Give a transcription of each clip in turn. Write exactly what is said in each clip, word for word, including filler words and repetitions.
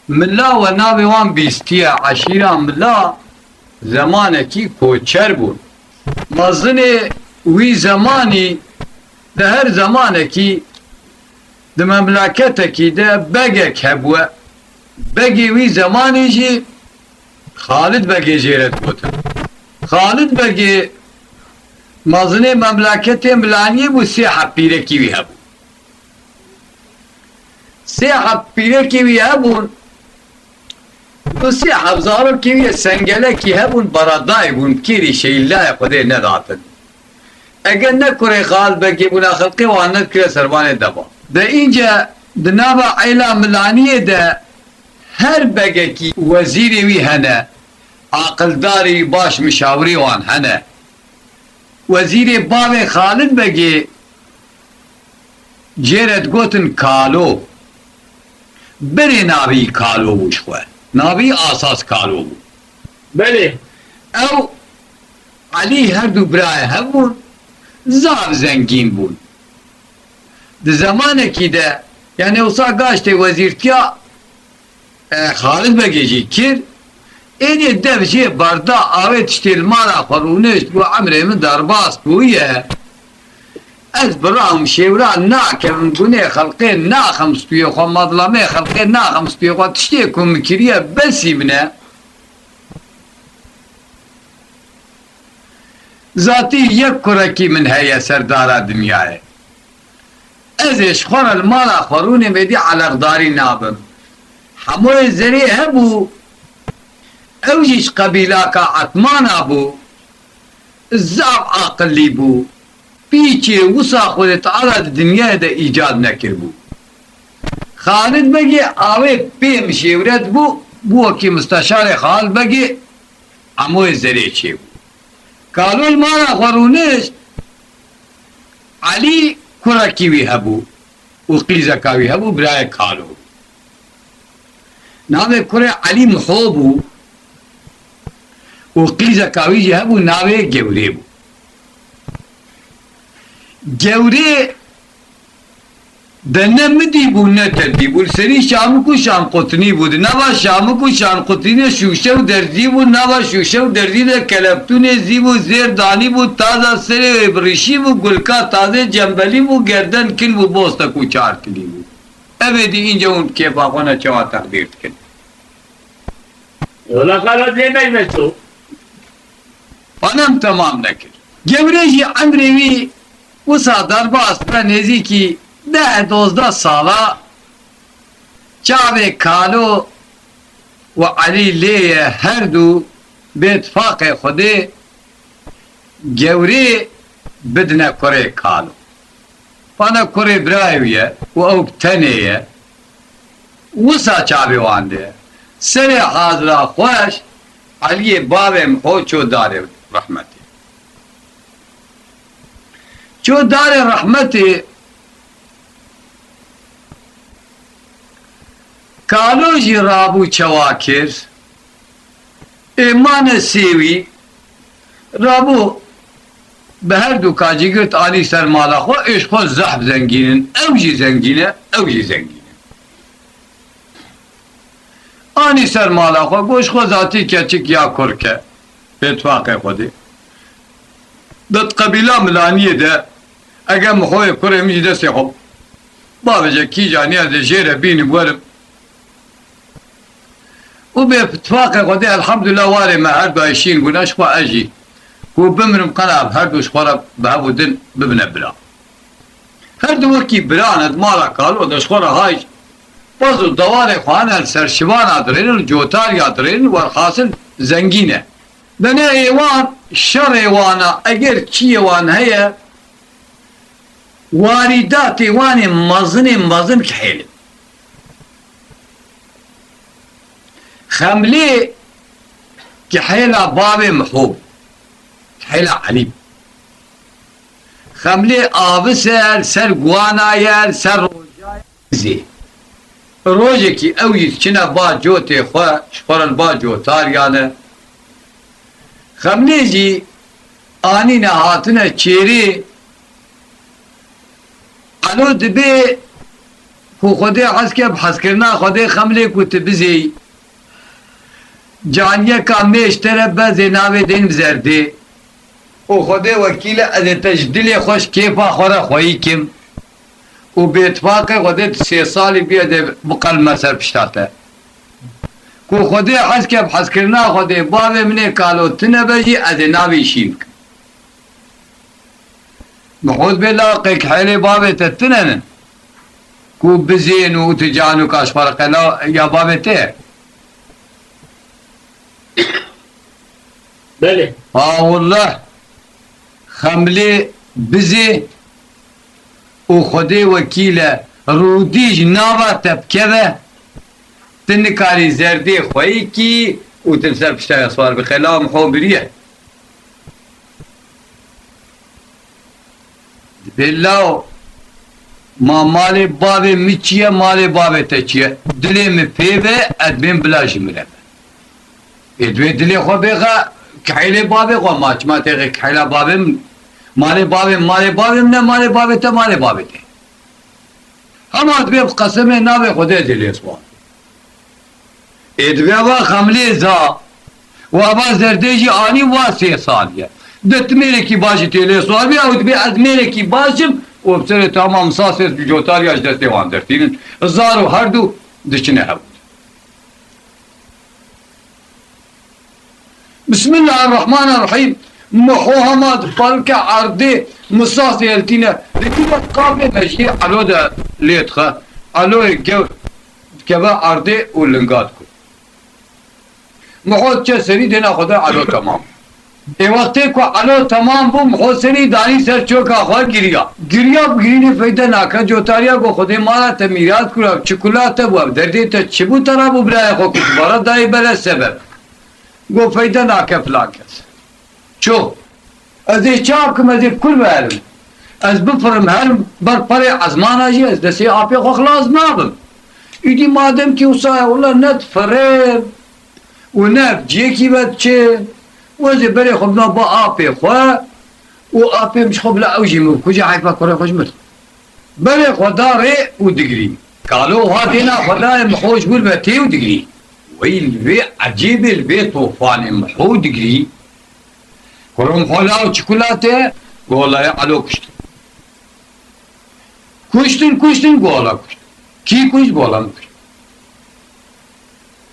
Mila we navê wan bîstiye, eşîra Mila zemanekî koçer bûn. Mezinê wî zemanî di her zemanekî di memleketekî de begek hebûye. Begê wî zemanî jî Xalid Begê jê re digotin. Xalid Begê mezinê memleketê Milaniyê bû, sê heb pîrekî wî hebû. Sê heb pîrekî wî hebûn, û sê heb zarokê wî sengelekî hebûn, beredayî bûn, kêrî şeylayê Xwedê nedatin. Eger ne kurê Xalid Begê bûna, xelqê wan nedikire servanê deva. De înce di nava eyla Milaniyê de her begekî wezîrê wî hene, aqildarê wî, baş mişawirê wan hene. Wezîrê bavê Xalid Begê jê re digotin Kalo. Berê navî Kalo bû ji xwe. Navî asas Kalo bû. Belê. Ew Elî her du birayê hev bûn, zaf zengîn bûn. Di zemanekî de, yanî wisa gaştê wezîrtiya, e, Xalid Begê jî kir, êdî dev jê berda, awê tiştê li mala xwe rûnişt, got, "Emrê min derbas bûye. Ez birahim şêwra nakevim, gunê xelqê naxim stûyê xwe, mezlemê xelqê naxim stûyê xwe, tiştê ku min kiriye besî min e." Zatî yek kurekî min heye serdara dinyayê. Ez ê ji xwe re li mala xwe rûnêm, êdî eleqdarî nabim. Hemoyê zerê hebû, ew jî ji qebîlaka Etmana bû, zaf aqilî bû. Pîçê wisa Xwedê Teala di dinyayê de îcad nekiribû. Xalid Begê awê pê mişêwret bû, bû wekî misteşarê Xalid Begê, Emoyê zerê çêbû. Kalo li mala xwe rûnişt, Elî kurekî wî hebû û qîzeka wî hebû, birayê Kalo bû. Navê kurê Elî Miho bû û qîzeka wî jî hebû, navê Gewrê bû. Gewrê de ne midî bû, ne tedî bû. Li serî şamik û şanqutnî bû. Di nava şamik û şanqutnî de şûşe û derzî bû. Nava şûşe û derzî de keleftûnê zî bû, zêr danî bû, taza serê wê bi rîşî bû, gulka tazê cembelî bû, gerden kil bû, bostek û çar kilî bû. Ev êdî înce hûn bi kêfa xwe ne çawa teqdîr dikin. Wela xala zê neyme ço. Panem temam nekir. Gewrê jî emrê wî wisa derbas be, nêzîkî deh dozdeh sala çavê Kalo û Elî lê ye, her du bê tifaqê Xwedê Gewrê bidine kurê Kalo. Pana kurê birayê wî ye û ew bi tenê ye. Wisa çavê wan de ye. Serê hazira xweş, Eliyê bavê Miho ço darê rehmetê. Ço darê rehmetê, Kalo jî rabû çewa kir. Ê mane sêwî rabû, bi her du kacî girt anî ser mala xwe, ê ji xwe zehf zengîn in. Ew jî zengîn e, ew jî zengîn e. Anî ser mala xwe, got, ji xwe zatî keçik ya kurk e, bê tifaqê Xwedê. Di qebîla Milaniyê de, eger Mihoyê kurê min jî destê xwe bavêje kîjanî, ez ê jê re bînim werim. Û bê tifaqê Xwedê, elhamdulillah, warê me her du şîn bûne, ji xwe ez jî ku bimirim, qena ev her du ji xwe re bi hev û din bibine bira. Her du wekî bira ne, di mala Kalo de ji xwe re hay, pez û dewarê xwe hene, li ser şivana dirênin, li cotarya dirênin, werhasil zengîn e. Bene ê wan, şerê wana, eger çiyê wan heye, warîdatê wan ê mezinê mezin kihêlin. Xemlê kihêla bavê Miho bû. Kihêla Elî bû. Xemlê avis e, li ser guana ye, li ser roja ye. Zê. Rojekî ew jî diçine ba cotê xwe, ji xwe re li ba cotarya ne. Xemlê jî anîne hatine çêrê. Elo dibê Ku Xwedê hez ke bi hezkirina Xwedê xemlê ku tu bizêyî. Caniyeka mêj te re bezê navê dênim zerdê. Û Xwedê wekîl e, ez ê te ji dilê xwe, ji kêfa xwe re xweyî kim. Û bêtifaqê Xwedê tu sê salî bî, ez ê biqelime ser pişta te. Ku Xwedê hez ke bi hezkirina Xwedê, bavê min ê kalo tune be jî, ez ê navê şîn bikim. Mihûd bê laqê kihêlê bavê te tune ne. Ku bizên û tu can û kaşxwe re qela ya bavê te. Belê. Ha wallah. Xemlê bizê û Xwedê wekîl e, rûdî ji nava te bikeve, tu nikarî zerdê xweyî kî û tu li ser pişta ya swar bî. Qela Miho biriye. Dibê law, ma malê bavê min çi ye, malê bavê te çi ye? Dilê min pê ve, ez dibêm bila ji min re be. Ê, divê dilê xwe bêxe kihêlê bavê xwe, ma çima têxe kihêla bavê min? Malê bavê min, malê bavê min e, malê bavê te, malê bavê te. Hema divê bi qesemê navê Xwedê ez ê lê swar. Ê, divê va xemlê za û eva zerdê jî anî wa sê sal ye. De tu mêrekî baş jî tê lê swar bî, ew dibê ez mêrekî baş im û bi serê tamam misasê cotariya ji destê wan dertînin. Zar û herdu diçine hev. Bismillahirrahmanirrahîm. Miho hema dipelke erdê, misasê hiltîne. Dikine qabê mejiyê Elo de lê dixe. Eloyê gewr dikeve erdê û linga dikut. Miho diçe serî dêna xwe de Elo temam. Ê wextê ku Elo temam bû, Miho serî danî ser çoka xwe giriya. Giriya bi girînê feyde nake, cotariya got, Xwedê mala te mîrat kura, çikula te bû, ev derdê te çi bû te rabû birayê xwe kuşt, bara dayê bere sebeb. Got, feyde nake filan kes. Ço. Ez ê çav kim, ez ê kur ve herim. Ez bifirim herim ber perê ezmana jî, ez destê apê xwe xilas nabim. Îdî madem ki wisa ye, wila ne difirim û ne ciyekî ve diçe, ez ê berê xwe bina ba apê xwe û apê min ji xwe bila ew jî min bikuje, heyfa kurê xwe ji min. Berê xwe da rê û digirî. Kalo wiha têna xwe dayê Miho ji wir ve tê û digirî. Wey li vê ecêbê, li vê tofanê Miho digirî. Kuro Miho law çikula te? Go wela Elo kuştin. Kuştin, kuştin, go wela kuştin. Kî kuşt? Go wela min kuşt.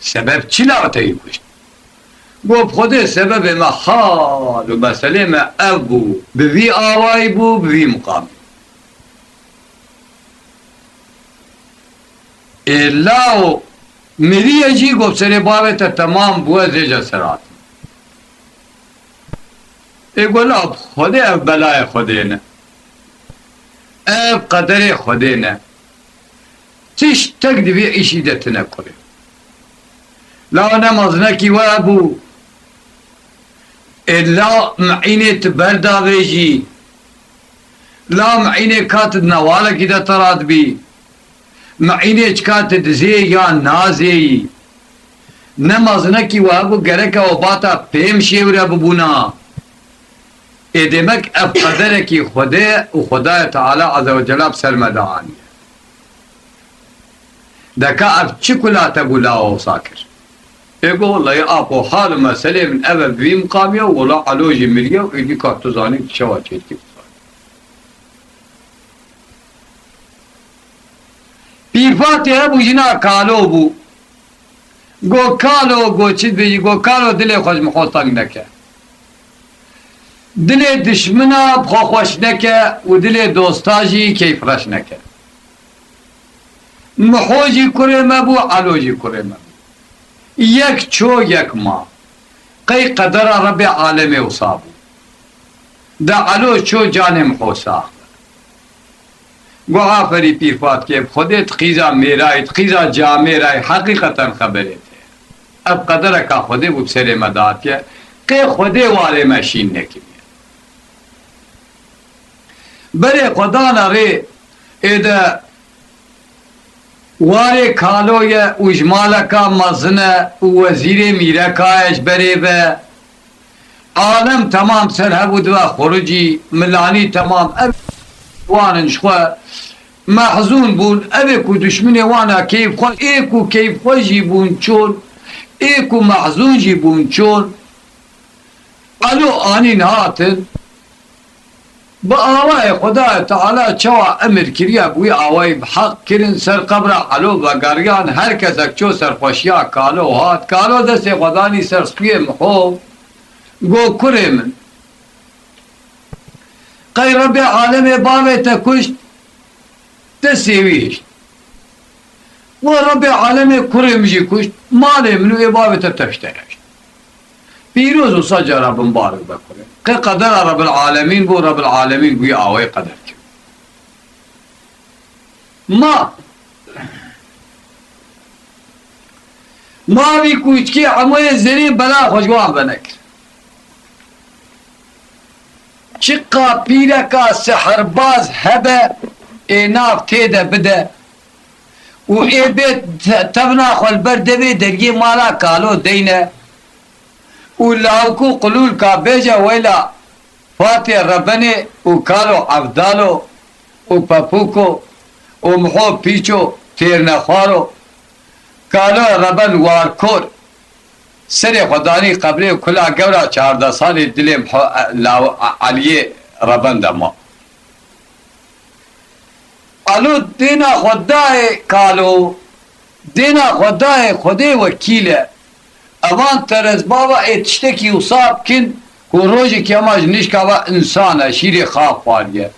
Sebeb çi law te yî kuşt? Go bi Xwedê sebebê me, hal û meselê me ev bû, bi vî awayî bû, bi vî miqamî. Ê law miriye jî, go bi serê bavê te temam bû, ez ê ji ser hatim. Ê go law bi Xwedê, ev belayê Xwedê ne. Ev qederê Xwedê ne. Tiştek di vê îşî de tine kurê. Law ne mezinekî we bû. Ê law mi'înê tu berdavêjî. Law mi'înê ka tu di newalekî de te radibî. Mi'înê çika tu dizê ya nazêyî. Ne mezinekî we hebû, gereke we bata pêm şêwre bibûna. Ê demek ev qederekî Xwedê û Xwedayê Teala Azze ve Cela bi ser me de aniye. De ka ev çi kula te bû law wisa kir? Ê go, wela apo hal û meselê min ev e, bi vî miqamî ye, wela Elo jî miriye û êdî ka tu zanî tu çawa çêdikî. Pîrfatê hebû, jina kalo bû. Go kalo, go çi dibêjî, go kalo dilê xwe ji Miho teng neke. Dilê dişmina bi xwe xweş neke û dilê dosta jî keyfreş neke. Miho jî kurê me bû, Elo jî kurê me bû. Yek ço, yek ma. Qey qedera Rebbê alemê wisa bû. De Elo ço, canê Miho sax be. Go aferî pîrfatkê, bi Xwedê tu qîza mêrayî, tu qîza camêrayî, heqîqeten xeberê te ye. Ev qedereka Xwedê bû bi serê me de hatiye. Qê Xwedê warê me şîn nekiriye. Berê xwe dana rê, ê de warê kalo ye û ji maleka mezin e û wezîrê mîreka ye ji berê ve. Alem temam ser hev û dive xuricî, milanî temam. Ev wan in ji xwe Mehzûn bûn, ev ê ku duşminê wan a keyfxweş, ê ku keyfxweş jî bûn çol, ê ku mehzûn jî bûn çol. Elo anîn hatin. Bi awayê Xwedayê Teala çawa emir kiriye, bi wî awayî bi heq kirin, ser qebra Elo vegeriyan, her kesek ço serxweşiya Kalo hat, Kalo destê xwe danî ser stûyê Miho, got, kurê min, qey Rebbê alemê bavê te kuşt, destê wî hişt. Got, Rebbê alemê kurê min jî kuşt, malê min û ê bavê te tev ji te re hişt. Pîroz û saca Rebbin barik be kurê. Qe qedera Rebbil Alemîn bû, Rebbil Alemîn bûyî awayî qeder kir. Ma, ma vî kûçikê hemûyê zerî bela xwe ji wan venekir. Çiqa pîreka sihirbaz hebe, ê nav tê de bide û ê bê te-, tevna xwe li ber devê deriyê mala Kalo deyne û lawik û qilûlka bêje, weyla Fatê Rebenê û Kalo Evdalo û Pepûko û Miho Pîço têrnexwaro, Kalo Reben warkor, serê xwe danî qebrê kula gewra çardeh salî dilê Miho-, law-, Eliyê Reben de ma. Alo dêna xwe dayê Kalo, dêna xwe dayê Xwedê wekîl e. Evan teresbava ê tiştekî wisa bikin ku rojekî hema ji nişka ve însan e, şîrê xav xwariye.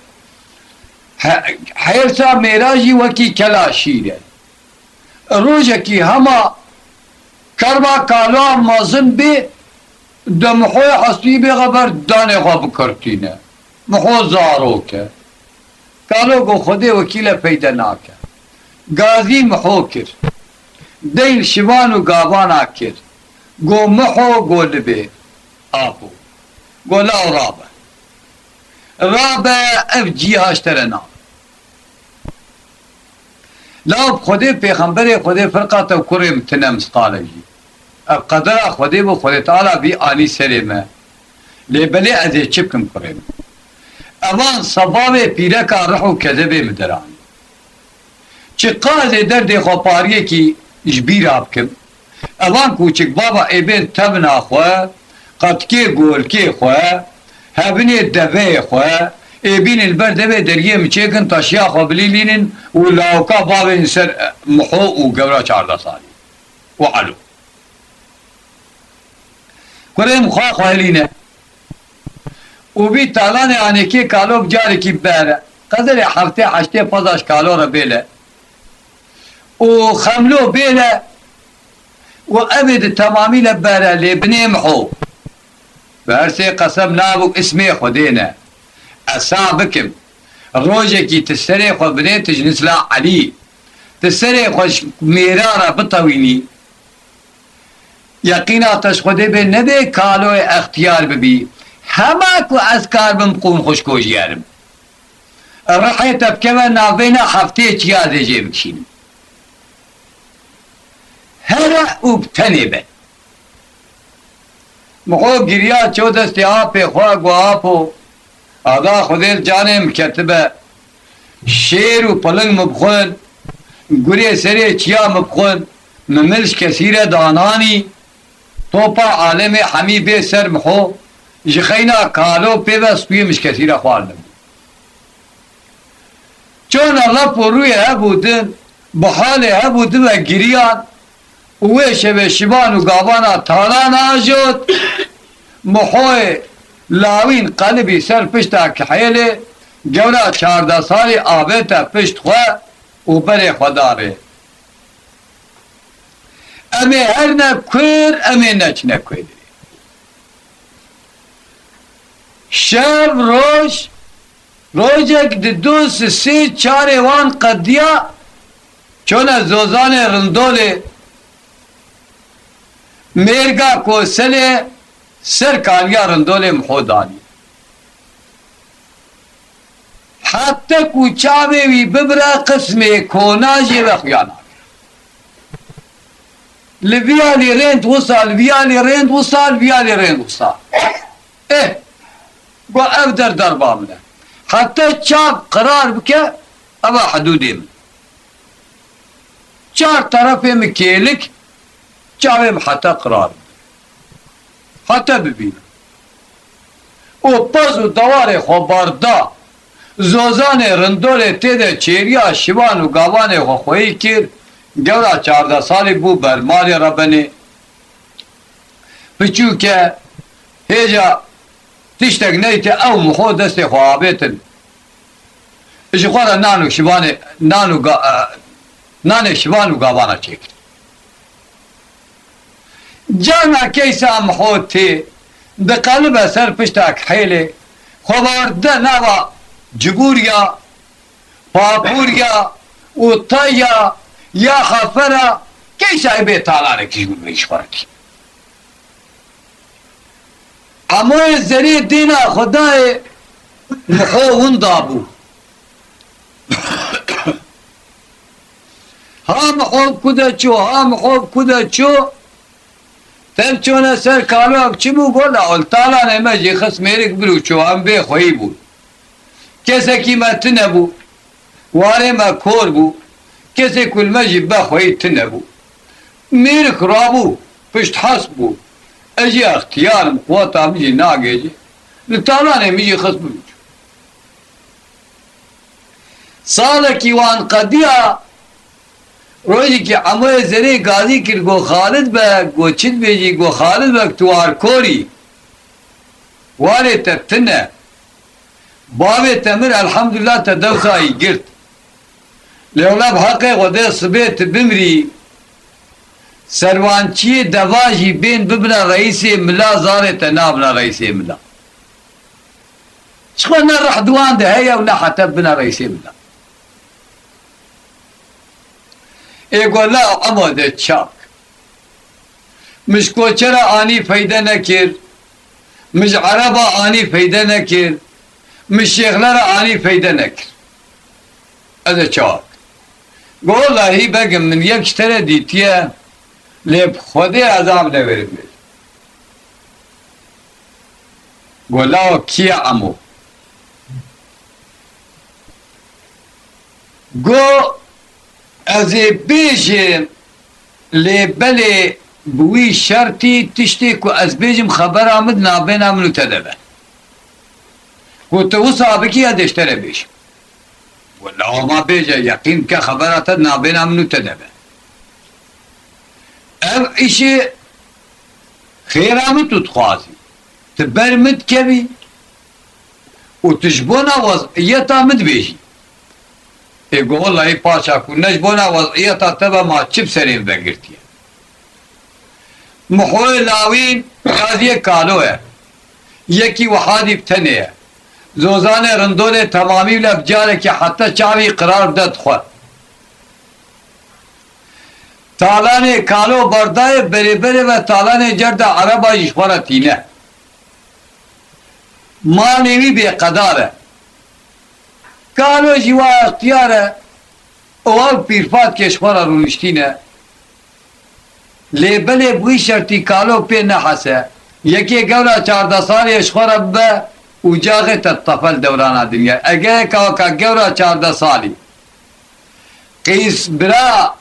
He-, hêrsa mêra jî wekî kela şîr e. Rojekî hema kerba Kaloa mezin bê, de Mihoyê hestî bê xeber danê xwe bikirtîne. Miho zarok e. Kalo got, Xwedê wekîl e, peyde nake. Gazî Miho kir. Deyn şivan û gavana kir. Got, Miho, got, li bê. Apo. Got, law rabe. Rabe, ev cîha ji te re nabe. Law bi Xwedê, pêxemberê Xwedê firqa te û kurê min tine misqale jî. Ev qedera Xwedê bû, Xwedê Teala vî anî serê me. Lê belê ez ê çi bikim kurê min? Evan sebabê pîreka rih û kezebê min deranî. Çiqa ez ê derdê xwe pariyekî ji bîra bikim? Evan kûçik bava ê bên tevna xwe, qetikê golkê xwe, hebinê deveyê xwe, ê bînin li ber devê deriyê min çêkin, taşiya xwe bilîlînin û lawika bavên ser Miho û gewra çardeh salî û Elo. Kurê min xwe xwelîne. Û vî talanê anêkê Kalo bi carekî bere. Qederê heftê heştê peza ji Kalo re bêle. Û xemlo bêle. Û ev ê di temamî le bere lê binê Miho. Bi her sê qesem nav û ismê Xwedê ne. Ez sa bikim. Rojekî ti serê xwe binê, ti ji nisla Elî. Ti serê xwe ji mêra re bitewînî. Yeqîna te ji Xwedê bê, nebê Kaloyê extiyar bibî. Hema ku ez karbim qûn xwe ji kojiyê herim. Rihê te bikeve navbeyna heftê çiya ez ê jê bikişînim. Here û bi tenê be. Miho giriya ço destê apê xwe, got, Apo, ada Xwedê li canê min ketibe. Şêr û piling min bixwin, gurê serê çiya min bixwin, min mil ji kesî re dananî, topa alemê hemî bê ser Miho, ji xeyna Kalo pê ve stûyê min ji kesî re xwar nebû. Çona lep û rûyê hev û din, bi halê hev û din ve giriyan, û wê şevê şivan û gavana talan ajot, Mihoyê lawîn qelibî ser pişta kihêlê, gewra çardeh salî avête pişt xwe û berê xwe da rê. Em ê her ne kur, em ê neçine kuêdê. Şev, roj, rojek di du sisê çarê wan qediya, çone zozanê Rindolê, mêrga Koselê ser kaliya Rindolê Miho danî. Heta ku çavê wî bibire, qismê kona jê ve xuya nake. Li vî alî rênd wisa, li vî alî rênd wisa, li vî alî rênd wisa. Eh, got, ev der derba min e. Heta çav qirar bike, Eva hidûdê min. Çar terefê min kêlik, çavê min heta qirar, heta bibînim. Û pez û dewarê xwe barda, zozanê rindorê tê de çêriya şivan û gavanê xwe xweyî kir, gewra çardeh salî bû bermalê rebenê. Piçûke, hêja tiştek neytê ew mixo destê xwe avêtin. Ji xwe re nan û şivanê, nan û ga-, e, nanê şivan û gavana çêkir. Carna keysa mixo tê, diqelibe ser pişta kihêlê, xwe berde nava cibûriya, papûriya û taya ya xefera, keysa ê bê talanekî ji min re ji xwe re dî. Emoyê zerê dêna Xwedayê mixo winda bû. Ha mixo ku de çû, ha mixo ku de çû, tev çûne ser kalo, ev çi bû? Got, la ol talanê me jî xist mêrik bir û çû, em bê xweyî bûn. Kesekî me tune bû. Warê me kor bû. Kesê ku li me jî be xweyî tune bû. Mêrik rabû, pişt hesp bû. Ez jî extiyar im, quweta min jî nagêje. Li talanê min jî xist bû. Salekî wan qediya, rojekî Emoyê Zerê gazî kir, got, Xalid Beg, got, çi dibêjî? Got, Xalid Beg, tu warkor î. Warê te tune. Bavê te mir, elhamdulillah, te dewsa yî girt. Lê wela bi heqê Xwedê sibê tu bimrî, servançiyê deva jî bên bibine reîsê mila, zarê te nabine reîsê mila. Ji xwe ne rih di wan de heye û ne hete bibine reîsê mila. Ê got, la Emo de çak. Min ji koçera anî feyde nekir. Min ji ereba anî feyde nekir. Min şêxlera anî feyde nekir. Ez ê çawa bikim? Got, wellahî begim, min yek ji te re dîtiye, lê bi Xwedê ez av newêrim bêjim. Got, lawo kî ye Emo? Got, ez ê bêjim, lê belê bi wî şertî tiştê ku ez bêjim xebera min di navbêna min û te de be. Ku tu wisa bikî, ez ê ji te re bêjim. Wela hema bêje, yeqîn bike xebera te di navbêna min û te de be. Ev îşê xêra min tu dixwazî. Tu ber min dikevî û tu ji bona wez'iyeta min dibêjî. Ê got, wellahî paşa ku ne ji bona wez'iyeta te be, ma çi bi serê min vegirtiye? Mihoyê lawîn gaziyê kalo ye. Yekî wehadî bi tenê ye. Zozanê rindorê temamî bile bi carekî heta çavî qirar bide dixwe. Talanê kalo berdayê berê berê ve talanê cer de ereba jî ji xwe re tîne. Malê wî bêqedar e. Kalo jî wa extiyar e. Ew ew pîrfatkê ji xwe re rûniştîne. Lê belê bi wî şertî kalo pê nehese. Yekê gewra çardeh salî ye ji xwe re bibe û caxê te ditefe li dewrana dinyayê. Eger eka weka gewra çardeh salî qîs bira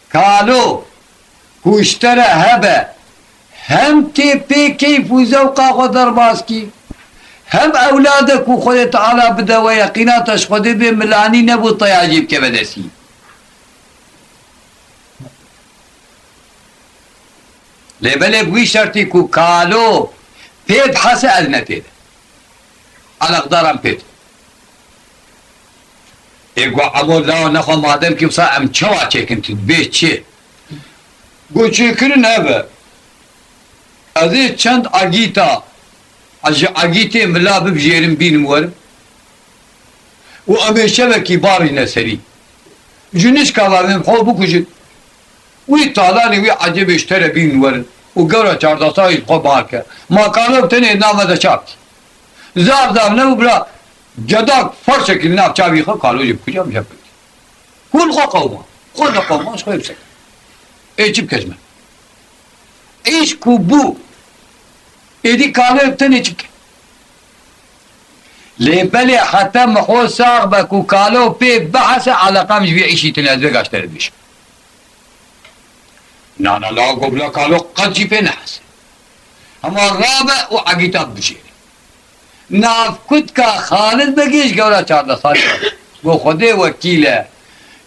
kalo ku ji te re hebe, hem tê pê keyf û zewqa xwe derbas kî, hem ewlade ku Xwedê Teala bide we yeqîna te ji Xwedê bê milanî nebû teya jî bikeve destî. Lê belê bi wî şertî ku kalo pê bihese, ez ne tê de. Eleqdaran pê. Ê got, Emo, lawa nexwe madem ki wisa em çawa çêkin, tu dibê çi? Got, çêkirin ev e. Ez ê çend egîta, ji egîtê mila bibijêrim bînim werim. Û em ê şevekî barîne serî. Ji nişka ve em xwe bikujin. Wî talanê wî ecêbê ji te re bînin werin û gewra çardeh salî ji xwe bar ke. Ma kalo bi tenê name de çap kî. Zaf zaf nebû bira gedak ferşekî li nav çavî xwe kalo jî bikuje em jê bikujin. Hûn xwe qewma. Xwe neqewma ji xwe bise. Ê çi bike ji me? Îş ku bû. Êdî kalo bi tenê çi bike? Lê belê heta Miho sax be ku kalo pê bihese, eleqem ji vê îşî tune, ez vê gaş te dibêjim. Nana la gobla kalo qet jî pê nehese. Hema rabe û egîta bijêre. Nav kutka Xalid Begê ji gewra çardeh salî. Go Xwedê wekîl e.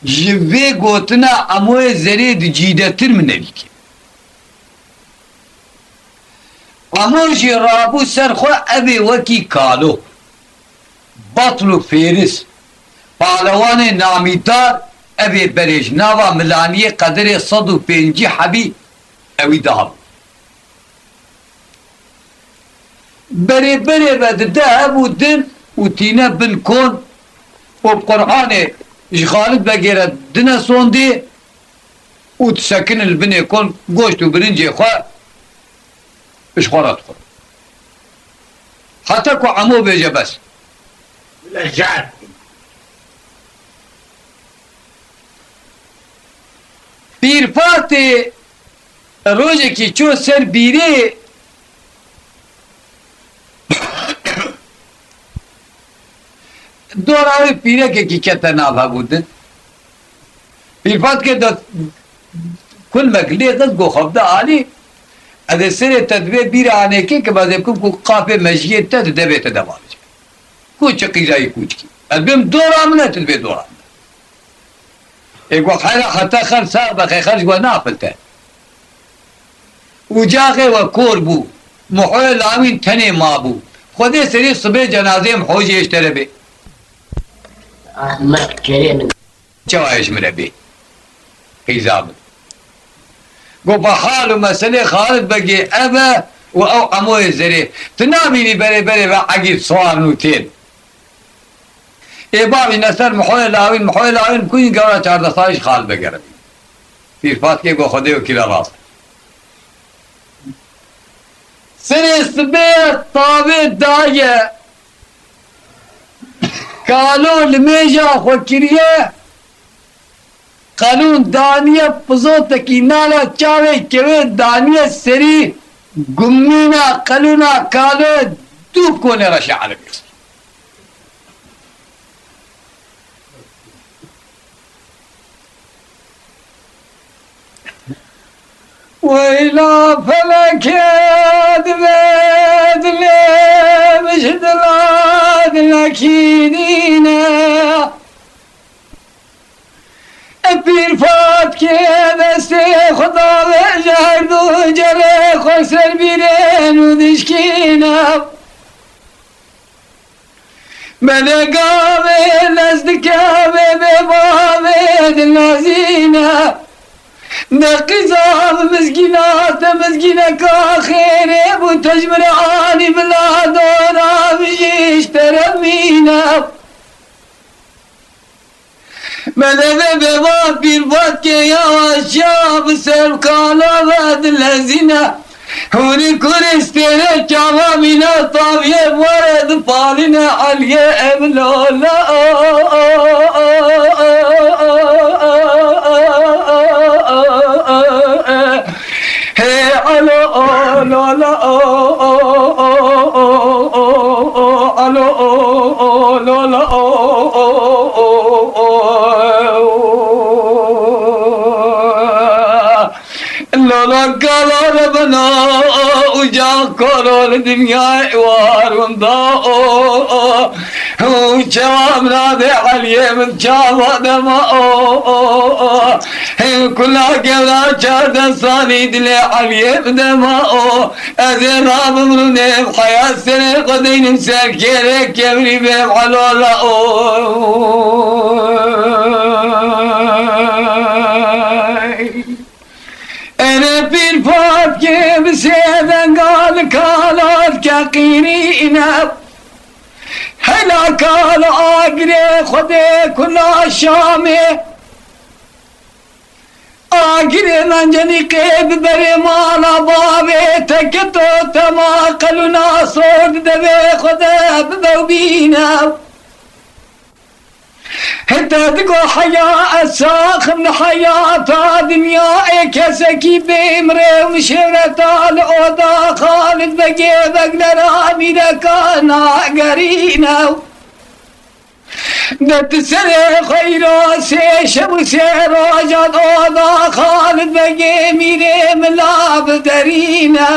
Ji vê gotina Emoyê Zerê di cîdetir min nevîkê. Emo jî rabû ser xwe, ev ê wekî kalo, batl û fêris, palewanê namîdar, ev ê berê ji nava milaniyê qederê sed û pêncî hebî ewî dihabû. Berê berê ve dide hev û din û tîne bin kon û bi Qur'anê ji Xalid Begê re dine sondê û disekinin li binê kon, goşt û birincê xwe ji xwe re dixwin. Heta ku Emo bêje bes. Bila jar. Pîrfatê rojekî çû ser bîrê, dora wê pîrekekî kete nav hebû din. Pîrfat ke de kulmek lê xist, go xebde alî, ez ê serê te dibê bîra anêkê ke ez ê bikim ku qafê mejiyê te di devê te de bavêje. Ku çi qîzayî kûçkî. Ez bêm dora min e, tu dibê dora min e. Ê go xeyra heta xer sax be, xeyxer ji we nafilte. Û caxê we kor bû. Mihoyê lawîn tenê mabû. Xwedê serê sibê cenazeyê Miho jê ji te re bê. Ahmet kerê min. Çawa ji min re bê? Qîza min. Go, bi hal û meselê Xalid Begê ev e û ew Emoyê Zerê. Tu namînî berê berê ve egît soan û tên. Ê bavîne ser Mihoyê Lawîn, Mihoyê Lawîn kuyîn gewra çardeh salî ji Xalid Begê re bî. Pîrfatkê go, Xwedê wekîl e, rast. Serê sibê tavê daye. Kalo limêja xwe kiriye, qelûn daniye pizotekî nala çavê kewê daniye serî, gumîna qelûna kalo dû konê reşa erebî xist. Weyla felekê divê dilê min ji dila dilekî dîne. E pîrfatkê destê xwe davêje, her du cerê xwe ser bîrên û dişkîne. Belê gavê lez dike, bê bê bavê dilezîne. De qîza bi mizgîna te mizgîneka xêrê bû, te ji min re anî bila dora min jî ji te re mîne. Belê bê bê va pîrfatkê ya aşiya bi ser kala ve dilezîne. Hûrî kurê stêrê çava mîna taviyê were dipalîne Eliyê ev lola. Hey alo lola, alo lola. Lola kala re bena uca koro li dinyayê war winda o. Û çawa miradê Eliyê min çawa dema o. Hê kula gewra çardeh salî dilê Eliyê min dema o. Ez ê rabim rûnê bi heya serê xwe deynim ser kêrê kevrî bêm alola o. Ere pîr fatkê bi sê denga li kalat ke qîrîne. Hela kal agirê Xwedê kula Şamê. Agirê mencenîqê bi berê mala bavê te keto tema qelûna sor di devê xwe de bibe û bîne. Heta digo heya ez saxim li heyata dinyayê, kesekî bêm rê û şêwreta li oda Xalid Begê Beglera mîreka nagerîne. De tu serê xwe îro sê şev û sê roja di oda Xalid Begê mîrê mila biderîne.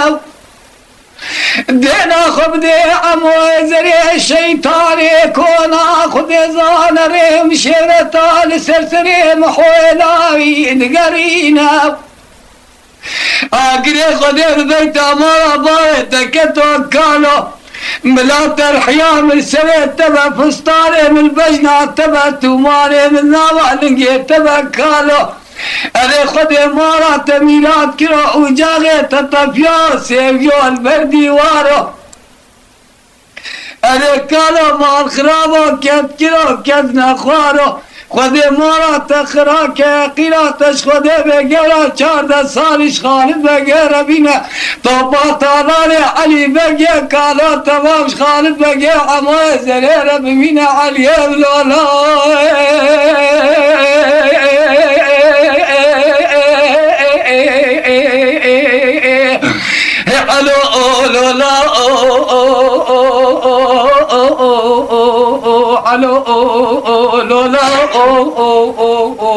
Dêna xwe bidê Emoyê zerê şeytanê kona, Xwedê zane rê û şêwreta li ser serê Mihoyê lawî digerîne. Agirê Xwedê bi beyta mala bavê te keto kalo. Mila terhiya min serê te be, fistanê min bejna te be, tûmarê min nava lingê te be kalo. Erê Xwedê mala te mîrat kiro û caxê te tefiya sêviyo li ber dîwaro. Erê kalo mal xirabo, kes kiro kes nexwaro. Xwedê mala te xira ke, qîla te ji Xwedê bê, gewra çardeh salî ji Xalid Begê re bîne. Topa talanê Elî Begê kalo, temam ji Xalid Begê Emoyê zerê re bimîne Eliyê Lola. Alo, o, Lola, o, o, Alo, o, o, Lola, o, o, o, o.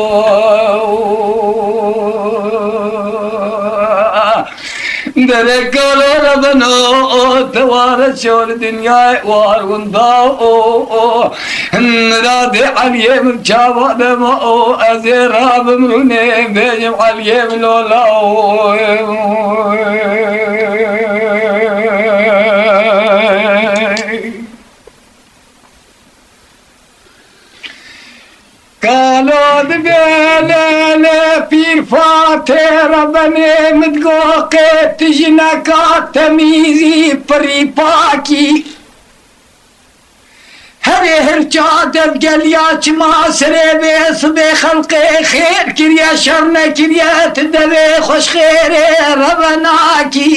Derê kalo re beno, o, te ware çor dinyayê war winda, o, o. Miradê Eliyê min çava dema, o, ez ê rabim rûnê bêjim Eliyê min Lola, o. Kalo dibê lê lê pîr Fatê re benê min digo qê tu jineka temîzî pirî pakî. Herê hirça devgeliya çima serê bê sibê xelqê xêr kiriye şer nekiriye tu devê xweş xêrê re venakî.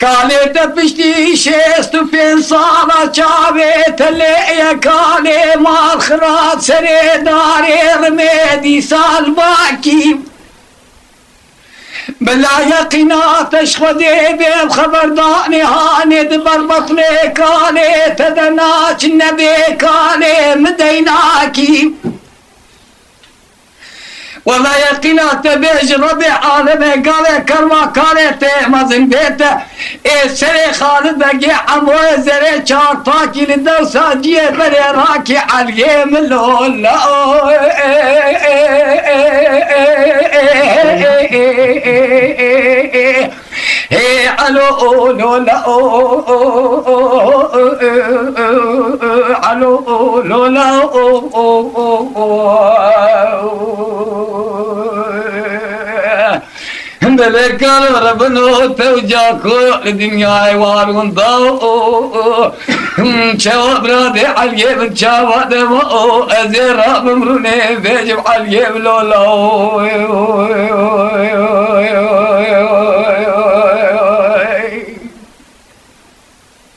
Kalê te piştî şêst û pênc sala çavê te lê ye kalê mal xirat serê darê rimê dîsal bakî. Bila yeqîna te ji Xwedê bê xeberdanê hanê di ber betlê kalê te de naçin nebê kalê min deynakî. Wela yeqîna te bê ji Rebê alemê gavê kerma karê te mezin bê te. Ê serê Xalid Begê Emoyê zerê çar takî li dewsa ciyê berê rakî Eliyê min Lola. Hê alo, o, Lola, o, o, alo, o, Lola, o, o, o, o. Hindê lê kalo re bino tewca ku li dinyayê war winda, o, o. Çawa biradê Eliyê min çawa dema, o, ez ê rabim rûnê bêjim Eliyê min Lola, o.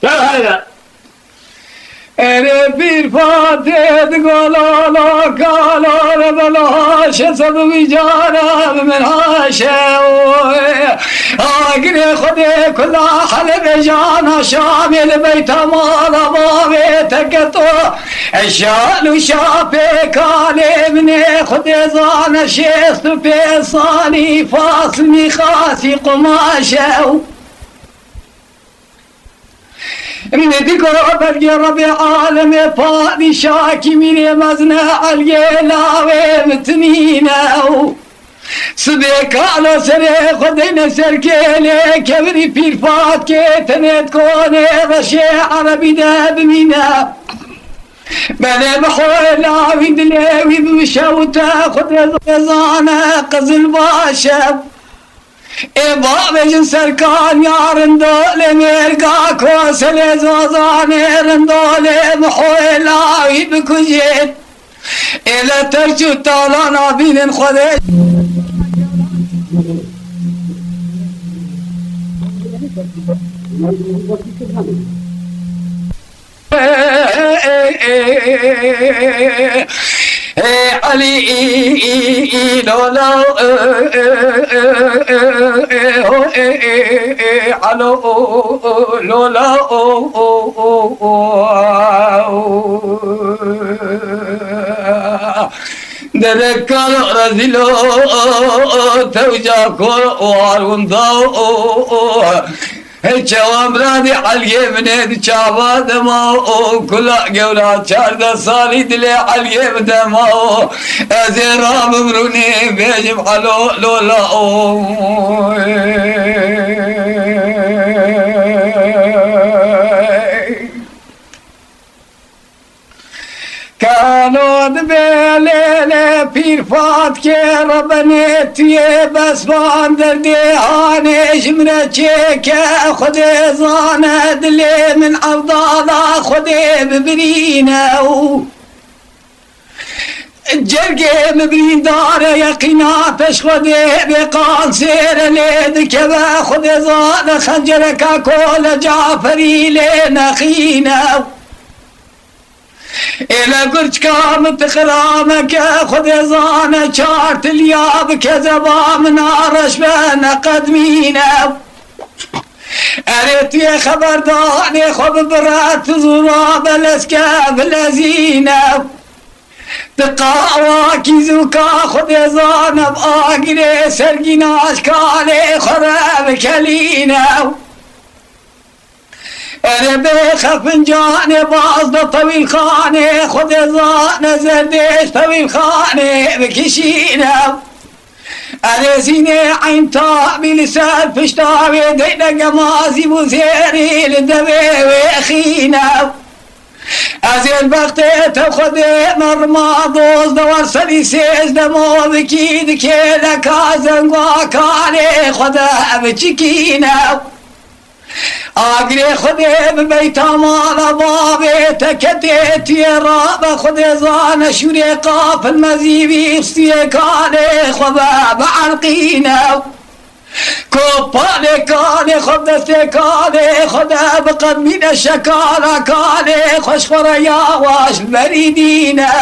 Gel hele. Erê pîr Fatê di golala kala re bela şe sed û vî cara bi min haşe, oy. Agirê Xwedê kula Helebê jana Şamê li beyta mala bavê te keto. Eşal û şapê kalê min ê Xwedê zane şêst û pênc salî faslî xasî qumaşe. Min digo belgê Rebê alemê padîşakî mîrê mezne Eliyê lawê min tinîne û sibê kalo serê xwe deyne ser kêlê kevirî pîr Fatkê tenê di konê reşê erebî de bimîne. Belê bi hola wî dilê wî bimişewite Xwedê zane qizil baş e. Ê bavêjin serkaniya rindolê mêrga koselê zozanê rindolê mihoyê lawî bikujên. Ê le terç û talana bînin Xwedê. Ê Elî, ê, ê, ê, lola, ê, ê, ê, ê, ho, ê, ê, ê, ê, alo, lola, o, o, o, o, a, o. Derekal rezîlo, tewca kor, war winda, o, o. Hey çawan biradî Eliyê min ê di çava de ma û kula gewra çardeh salî dilê Eliyê min de ma û ez ê rabim rûnê bêjim elo lola o. Kano dibê lêlê pîr Fatkê rebenê tuyê bes van derdê hanê ji min re çêke Xwedê zane dilê min evdala Xwedê bibirîne û cergê min birîndare yeqîna peş Xwedê bê qansêre lê dikeve Xwedê zane xencereka kole Caferî lê nexîne. Êle gurçka min tixira meke, Xwedê zane çar tiliya bi kezeba min a reş be neqedmîne. Erê tu yê xeberdanê xwe bibire, tu zûra beleske bilezîne. Ti qawakî zûka Xwedê zane bi agirê sergîna ji kalê xwe re bikelîne. Erê bê xefincanê baz de tewîlxanê, Xwedê zane zerdêş tewîlxanê bikişîne. Erê zînê eyn tabî li ser pişta wê deyne gemazî bû zêrî li devê wê xîne. Ez ê li bextê te Xwedê me rima doz de wer serî sêzdemo bikî di kêleka zengwa kalê xwe de biçikîne. Agirê Xwedê bi beyta mala bavê te ketê tiyê rabe Xwedê zane şûrê qafil mezî vî xistiyê kalê xwe be bielqîne. Kopalê kalê xwe bi destê kalê xwe de biqedmîne şekala kalê xwe ji xwe re yawaş li berî dîne.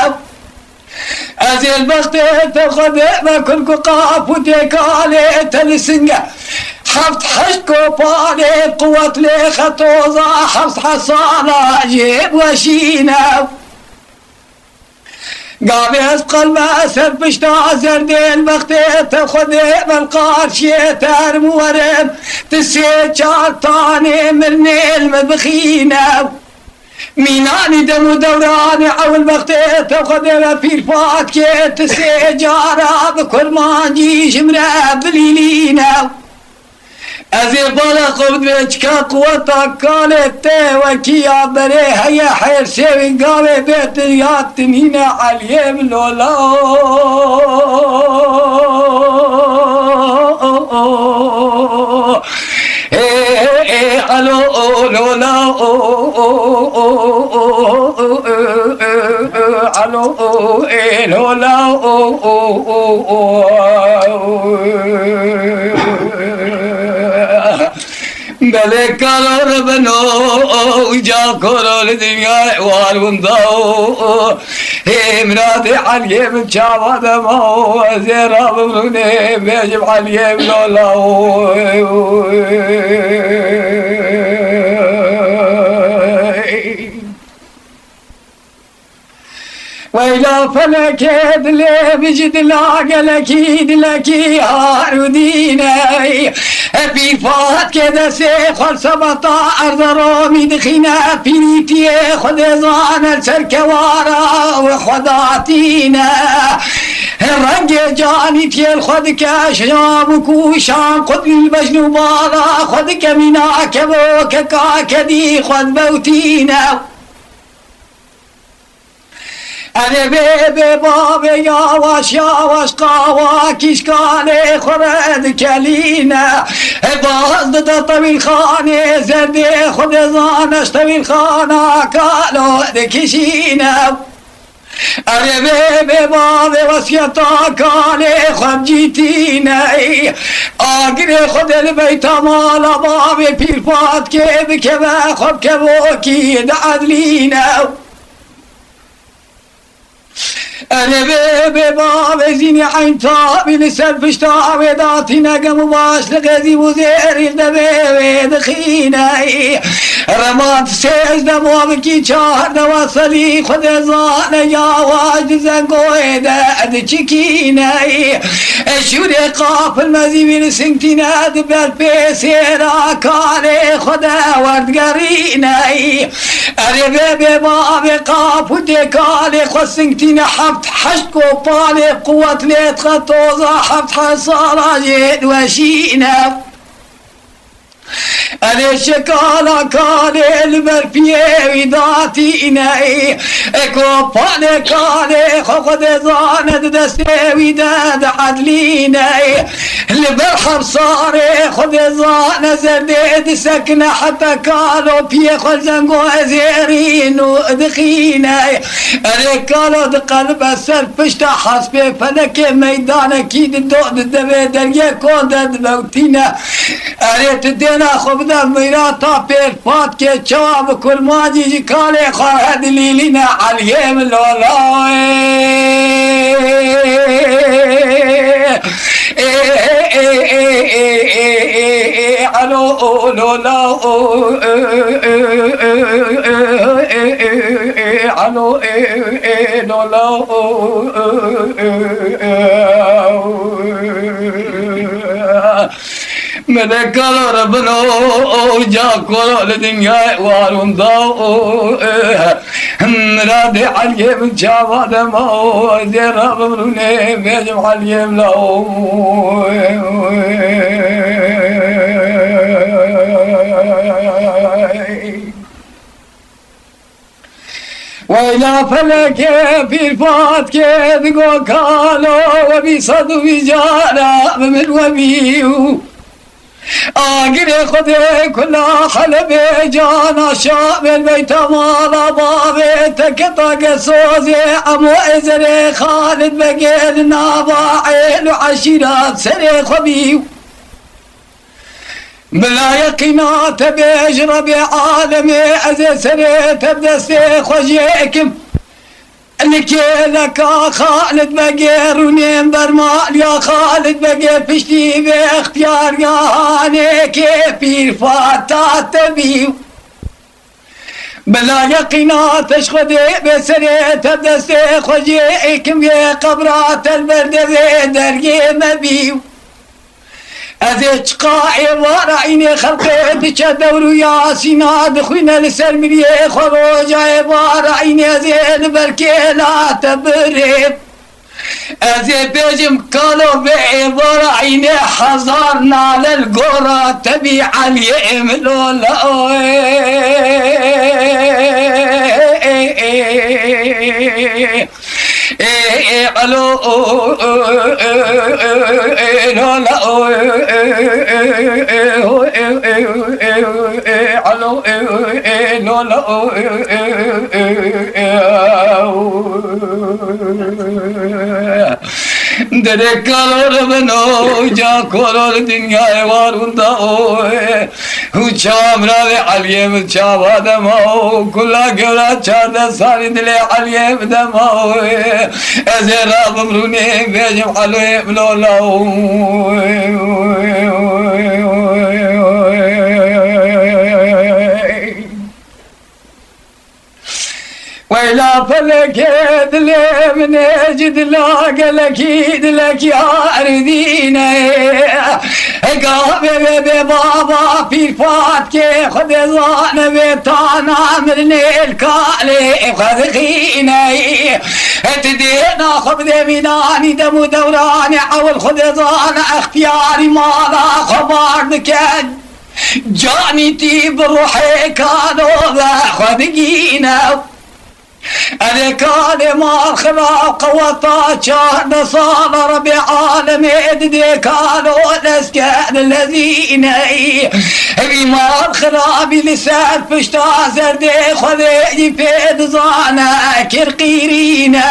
Ez ê li bextê te Xwedê me kulk û qapûtê kalê te li singe. Heft heşt kopalê quwet lê xetoza heft hesala jê weşîne. Gavê ez qelme ser pişta zerdê li bextê te Xwedê me li qarşiyê te herim werim. Ti sê çar tanê mirnê li me bixîne. Mînanî dem û dewranê ewil bextê te Xwedê ve pîr Fatkê ti sê cara bi kurmancî ji min re bilîlîne. Ez ê bala xwe bidimê çika quweta kalê te wekî ya berê heye hêrsê wî gavê bê tu ya tinîne Eliyê min lola. Ê, ê, alo, o, lo, la, o, o, alo, o, ê, lo, la, o, o, o, o. Belê karo re beno, uca koro li dinyayê war winda o. Hê miradê Eliyê min çawa dema o, ez ê rabim rûnê bêjim Eliyê min lola o. Weyla felekê dilê min ji dila gelekî dilekî har û dîne. Hepî Fatkê destê xwe li sebeta erza Romî dixîne, pîrîtiyê Xwedê zane li ser kewara wê xwe datîne. Rengê canîtiyê li xwe dike şam û kûşan, qutbî li bejn û bala xwe dike mîna kevokeka kedî xwe dibewtîne. Erê bê, bê bavê yawaş yawaş qawa kîşkanê xwe re dikelîne. Baz dide tewîlxanê zerdê xwe dê zane ji tewîlxana kalo dikişîne. Erê bê, bê bavê wesiyeta kalê xwe bicîtîne. Agirê xwe dê li beyta mala bavê pîrfatkê bikeve xwe bi kevokî diedlîne. Erê bê, bê bavê zînî eyn tabî li ser pişta wê datîne gem û başliqê zî û zêrî li devê wê dixîne. Reman sêzdeh movkî çardeh we sedî Xwedê zane ya waj di zengoyê de diçikîne. Şûrê qafil mezî wî li singtîne di ber pê sêra kalê xwe de werdigerîne. Erê bê, bê bavê qap û tê kalê xwe singtîne heft heşt kopalê quwet lê dixe toza heft hesala jê diweşîne. Erê şekala kalê li ber piyê wî datîne. E kopalê kalê xwe Xwedê zane di destê wî de diedlîne. Li ber hevsarê Xwedê zane zerdê disekine heta kalo piyê xwe zengo ezêrîn û dixîne. Erê kalo diqelibe ser pişta hespê felekê meydanekî dido di devê dergê kon de dibewtîne. Erê tu dêna xwe bide miyrata pêr patkê çawa bi kurmancî ji kalê xwe re dilîlîne Eliyê min lola. Alo lola. Alo lola. Melekalo re bino, o ca koro li dinyayê warûn da, o miradê Eliyê min çava de ma, o ez ê rabim rûnê bêjim Eliyê min la, o. Weyla felekê pîr patkê digo kalo we bî sed û bîst cara bi min we bî û agirê Xwedê kula Helebê cana Şamê beyta mala bavê te keta gesozê emo êzerê Xalid Begê li nava êl û eşîrat serê xwe bî û. Bila yeqîna te bêj Rebê alemê, ez ê serê te bi destê xwe jê kim. Li kêleka Xalid Begê rûnên bermaliya Xalid Begê piştî vê extiyariya hanê kê pîrfata te bî. Bila yeqîna te ji Xwedê bê serê te destê xwe jê êkim yê qebra te li ber devê dergê me bî. Ez ê çiqa êvara înê xelqê diçe dewr û Yasîna dixwîne li ser miriyê xwe roja êvara înê ez ê li ber kêla te birêm. Ez ê bêjim kalo vê êvara înê hezar nale li gora te bî Eliyê min lola. Ê, ê, alo, o, e, e, e, e, lola, o, e, e, e, e, e, o, e, e, e, e, alo, e, e, e, lola, o, e, e, e, e, e, o. Derê kalor bino, ca kolor dinyayê warûn da, o, e. Û çawa miravê Eliyê min çawa dema û kula gewra çardeh salî dilê Eliyê min dema û ez ê rabim rûnê bêjim Eliyê min lola û. Weyla felekê dilê min ê ji dila gelekî dilekî erdîne. Gavê wê bê bava pîr Fatkê Xwedê zane wê tana mirinê li kalê xwe dixîne. Ti dêna xwe bidê mînanî dem û dewranê ewil Xwedê zane extiyarî mala xwe bar dike. Canî tî bi ruhê kalo ve xwe digîne. Erê kalê mal xira qeweta çardeh sala Rebê alemê didê kalo lesker lezîne. Evî mal xirabî li ser pişta zerdê xwe vê jî pê dizane kir qîrîne.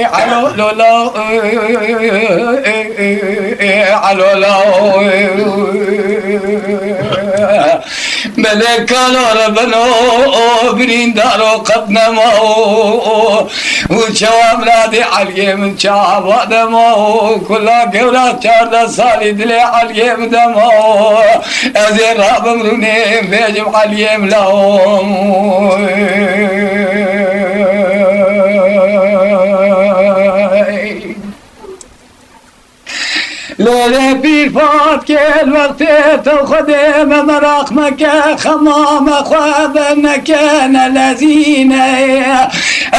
Alo, lo, lo. Alo, lo. Belê kalo re beno, birîndaro qet nema o. Û çawa miradê Eliyê min çawa dema o. Kula gewra çardeh salî dilê Eliyê min dema o. Ez ê rabim rûnê bêjim Eliyê min la o. Lêlê pîr Fatkê, li wextê te Xwedê me meraq meke, xema me xwe verneke, nelezîne.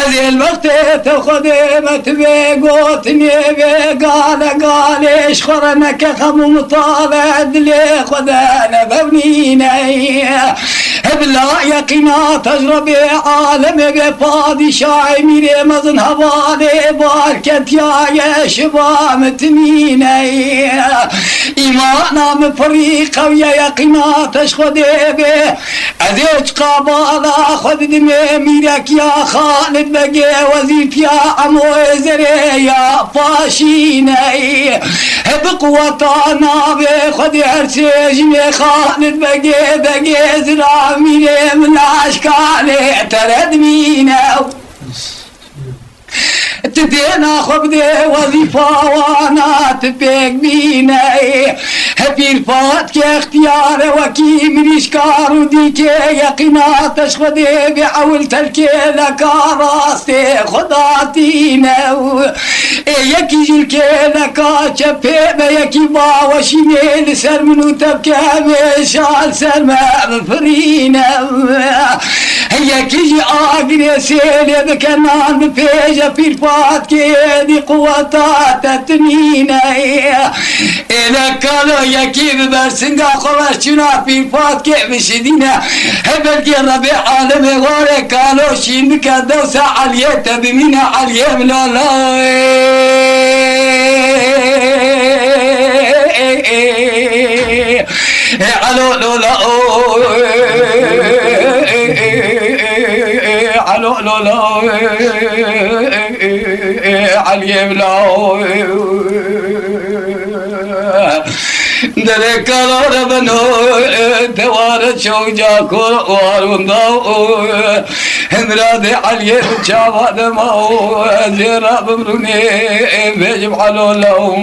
Ez ê li wextê te Xwedê me tu vê gotinê vê gale galê ji xwe re neke, xem û mitale dilê xwe de nevewnîne. Hebla yeqîna te ji Rebê alemê bê padîşahê mîrê mezin hevalê barketiyaye şiva min timîne. Îmana min pirî qewiye yeqîna te ji Xwedê bê. Ez ê çiqa bala xwe didimê mîrekiya Xalid Begê wezîfiya Emoyê Zerê ya paşîne. He bi quweta navê Xwedê her sê jinê Xalid Begê, Begê Ziramînê min aşka lê te re dimîne. Tu têna xwe bidê wezîfa wana tu pêk bîne. He pîr Fatkê extiyare wekî mirîşka rûdîkê yeqîna te ji Xwedê bê ewil telkê leka rastê xwe datîne. Ê yekî jî li kêleka çepê be, yekî baweşînê li ser min û tevke mêşa li ser me bifirîne. Yekî jî agirê sêlê dike nan bi pêje pîr Fatkê êdî quweta te tinîne. Êle kalo yekî bi bersinga xwe ve çûna pîr Fatkê bişidîne. He belkê Rebê alemê warê kalo şîn bike dewsa Eliyê te bimîne Eliyê min lala. Alo lola. Alo lola. Eliyê min lala. Derê kala re beno, deware çewca kor warunda o. Hemra de Eliyê çava dema o. Ez ê rabim rûnê, bêjim alo law.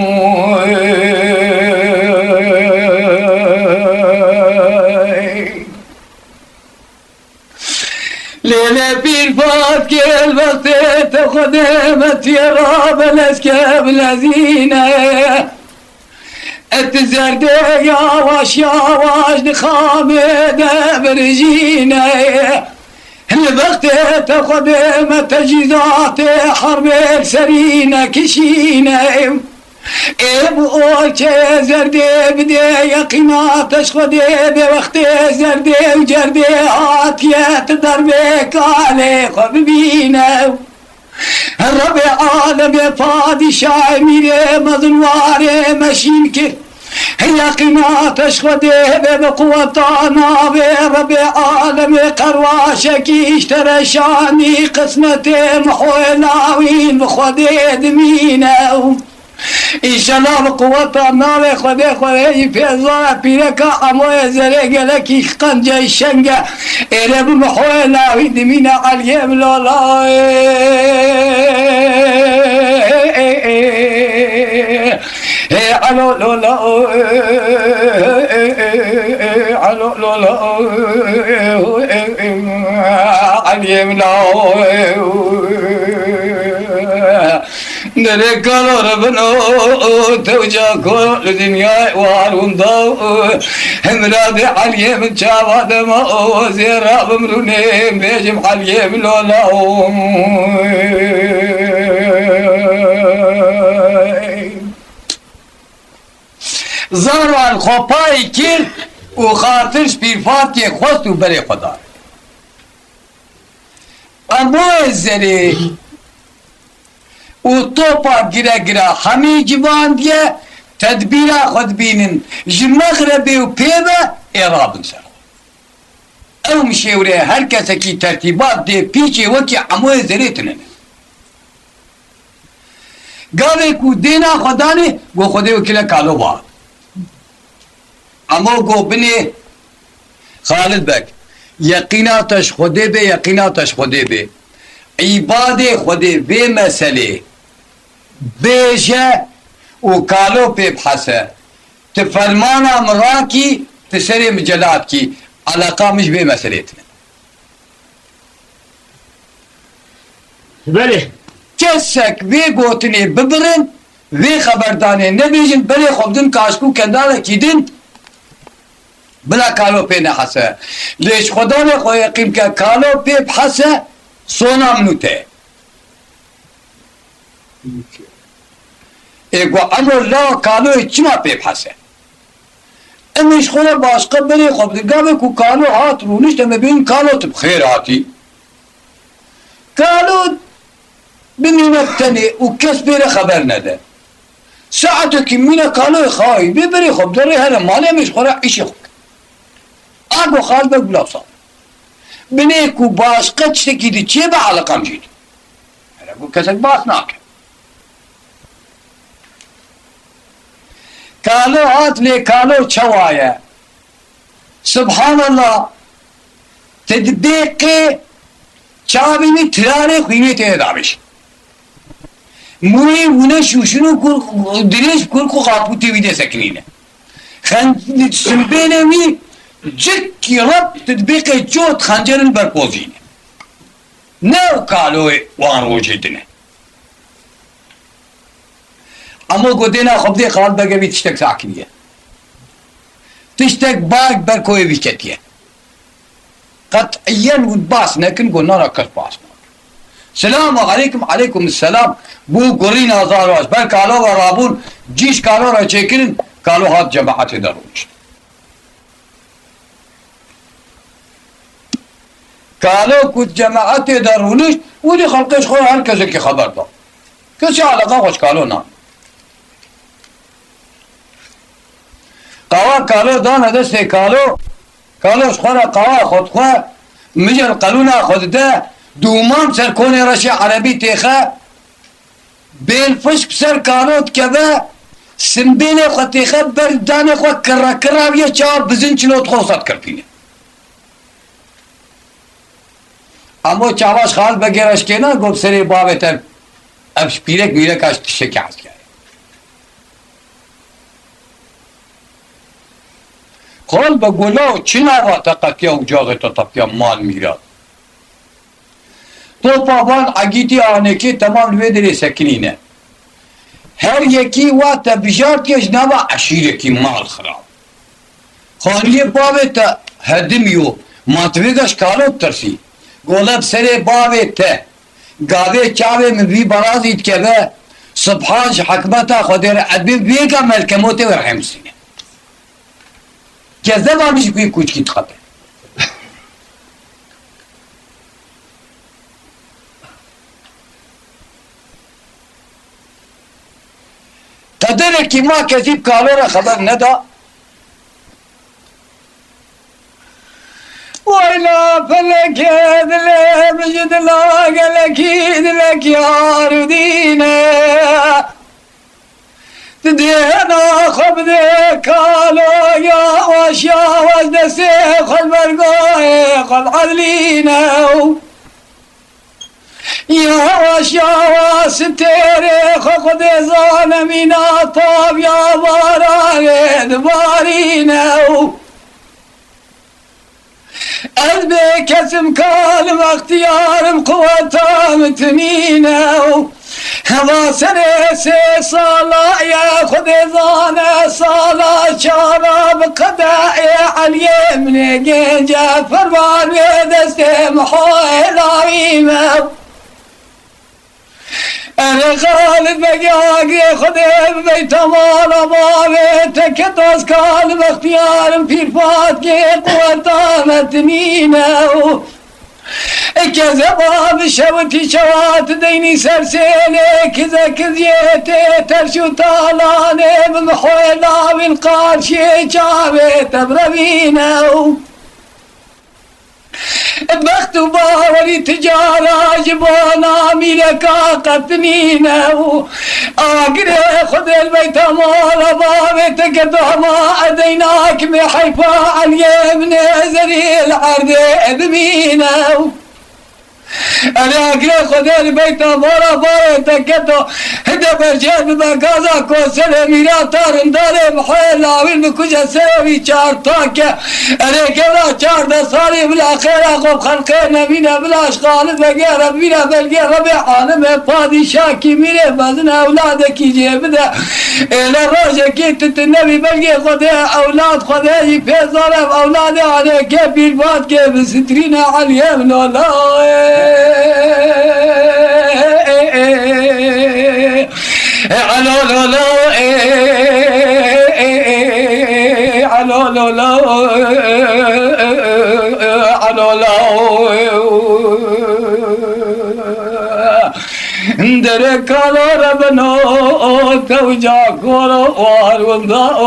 Lêlê pîr Fat gel wextê te Xwedê me tiyê rabe lezke bilezîne. Et zerdê yawaş yawaş di xamê de birijîne. Li wextê te Xwedê me tecîzatê herbê li serî nekişîne. Ê bi olçeyê zerdê bidê yeqîna te ji Xwedê bê wextê zerdê û cerdê hatiye tu derbê kalê xwe bibîne. Rebê alemê padîşahê mîrê mezin warê me şîn kir. Yeqîna te ji Xwedê bê bi quweta navê Rebê alemê qerwaşekî ji te re şanî qismetê mihoyê lawîn bi Xwedê dimîne. Înşellah bi quweta navê Xwedê xwe heyî pêzaya pîreka Emoyê Zerê gelekî qenceyî şeng e. Êrê bi mihoyê lawî dimîne Eliyê Milola. Ê elo lola. Elo lola. Eliyê Milola. Nirê kalo re bino, tewca ko li dinyayê war winda. Hemra de Eliyê min çava dema, zêra bimrûnê bêjim Eliyê min lola. Zaran xwe payî kir û xatir ji pîrfatiyê xwest û berê xwe da. Emoyê Zerê û topa gire gire hemî civandiye tedbîra xwe dibînin, ji mexrebê û pê ve ê rabin ser xwe. Ew mişêwirê her kesekî tertîbat dê pîçê wekî Emoyê Zerê tune ne. Gavê ku dêna xwe danê, go Xwedê wekîle kalo ba. Emo go binê Xalid Beg, yeqîna te ji Xwedê bê, yeqîna te ji Xwedê bê. Îbadê Xwedê vê meselê bêje û kalo pê bihese. Ti fermana min rakî, ti serê min celat kî. Eleqa min ji vê meselê tine. Belê. Kesek vê gotinê bibirin, vê xeberdanê nebêjin, berê xwe bidin kaşk û kendarekî din, bila kalo pê nehese. Lê ji Xwedanê xwe yeqîn ke kalo pê bihese, sona min û te. Ê ku elo la kaloyê çima pê bihese? Em ê ji xwe re başqe berê xwe bidin. Gavê ku kalo hat rûnişt, em ê bêjin kalo tu bi xêr hatî. Kalo bimîne tenê û kes pê re xeber nede. Saetekî mîne kaloyê xayî bê berê xwe bide rê here malê, em ê ji xwe re îşê xwe bikin. A go Xalid Beg bila wisa. Binê ku başqe tiştekî di çê be eleqam jî. Here ku kesek bas nake. Kalo hat lê kalo çawa ye? Subhanallah. Te dibê qê çavê wî tirarê xwînê tê de dabêjin. Mûyê wîne şûşin û kur, dirêj kur ku xapûtê wî de sekinîne. Xen-, simbêlê wî cikî rep te dibê qê cot xencerin ber pozîne. Ne ew kaloyê wan rojê din e. Emo go dêna xwe bidê Xalid Bege vî tiştek sakiniye. Tiştek bak ber koyê vî ketiye. Qet'iyen hûn bas nekin, go nana kes bas nakin. Selamu aleykum, aleykum selam. Bû gurîna zaroj. Ber kalo ve rabûn, cîş kalo re çêkirin, kalo hat cemaetê de rûnişt. Kalo ku cemaetê de rûnişt, wî dî xelkê ji xwe her kesekî xeber da. Kesî eleqa xwe ji kalo nan. Qawa kalo dane destê kalo, kalo ji xwe re qawa xwe dixwe, mijel qelûna xwe dide, dûman ser konê reşê erebî têxe, Bêlfişk bi ser kano dikeve, simbêlê xwe têxe ber danê xwe kirre kirra viye çawa bizin çilo dixwe wisa dikirpîne. Amo çawa ji Xalid Begê re şikêna, got, serê bavê te ev ji pîrek mîreka ji tiştekî hez kere. Xalid Beg got, law çi nava te qetiya û caxê te tepiya mal mîrat? Topa van egîtî anêkê temam li vê derê sekinîne. Her yekî wa te bijartiye ji nava eşîrekî mal xirab. Xaniyê bavê te hedimî yo, ma tu vê de ji kalo ditirsî? Gole bi serê bavê te, gavê çavê min vî berazî dikeve, sibhan ji hikmeta Xwedê re edbê vêga melkemotê we rehemsîne. Kezeba min ji ku yê kûçkî diqete. Qederekî ma kesî bi kalo re xeber neda. Wayla felekê dilê min ji dila gelekî dilek yar û dîn e. Di dêhna xwe bidê kalo, yawaş yawaş destê xwe li ber goyê xwe diedlîne û yawaş yawaş stêrê xwe Xwedê zane mîna taviya baranê dibarîne û Ez bê kes im, kal im, extiyar im, quweta min tinîne û heva serê sê sala ye, Xwedê zane sala çara bi qedeyê Eliyê min ê gênce ferman wê destê Mihoyê lawî me. Erê Xalid Begê agirê Xwedê bibeyta mala bavê te, ke dazkal bextiyarim pîrfatkê quweta me tinîne û kezeba bi şewitî çewa tu deynî ser sêlê kize kiziyê tê ters û talanê bi mihwê lawîn qarşiyê çavê te birevîne û Bext û bawerî ti cara ji bona mîreka qet nîne û agirê Xwedê li beyta mala bavê te girdo hema edeynak mê heyfa Eliyê min ê zerî li erdê bimîne û Erê agirê Xwedê li beyta mala bavê te girdo Hide berjêr bibe gaza koserê mîra ta rindarê mihê lawîn bikuje serê wî çar take. Erê gevra çardeh salî bila xêra xwe bi xelqê nemîne bila ji Xalid Begê re bîne belgê Rebê alimê padîşakî mîrê mezin ewladekî jê bide. Êle rojekî tu tu nebî belgê Xwedê ewlad Xwedê jî pê zor e ewladê anêkê pîrbatkê bi sitrîne Eliyê min ola. Alo lo lo, alo lo lo, alo lo. Derê kalo re beno, tewca koro war winda o.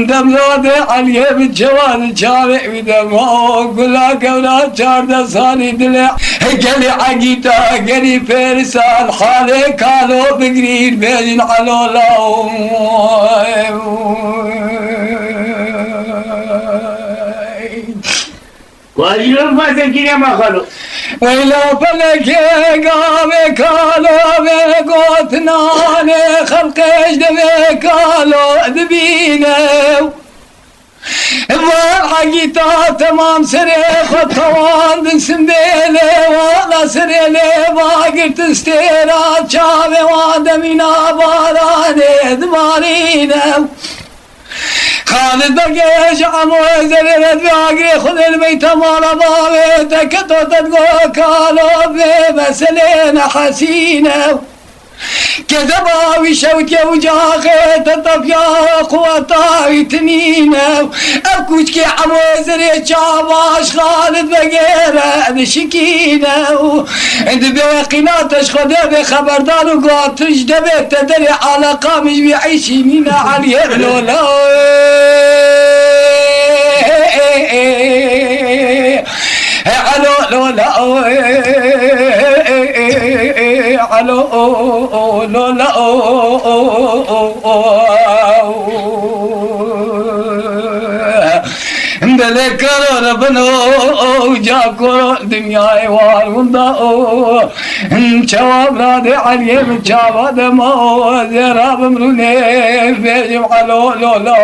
Demdadê Eliyê bi çewa di çavê wî de ma o gula gewra çardeh salî dilê gelî egîta gerî pêrisan halê kalo bigirîn bêjin elo law. Wajî wek ma sekîne ma xalo. Weyla pelekê gavê kalo vê gotinanê xelqê ji devê kalo dibîne. Van hegîta temam serê xwe tewandin simbêlê wala serê lê vagirtin stêra çavê wan demîna baranê dibarîne. Xalid Begê ji Emo Ezerê re divê agirê Xwedê li beyta mala bavê te keto te digo kalo vê meselê nehesîne. Kezeba wî şewtiye û caxê te tepiya quweta wî tinîne. Ev kûçkê Emo Ezerê çava ji Xalid Begê re dişikîne û Dibê qîna te ji Xwedê bê xeberdar û gotin ji devê te derê eleqa min ji wî eyşî nîne Eliyê lola. Elo lola. Elo lola. Belê karo re bino, ca koro dinyayê war winda o. Çawa biradê Eliyê min çawa dema o, ez ê rabim rûnê bêjim elo lola.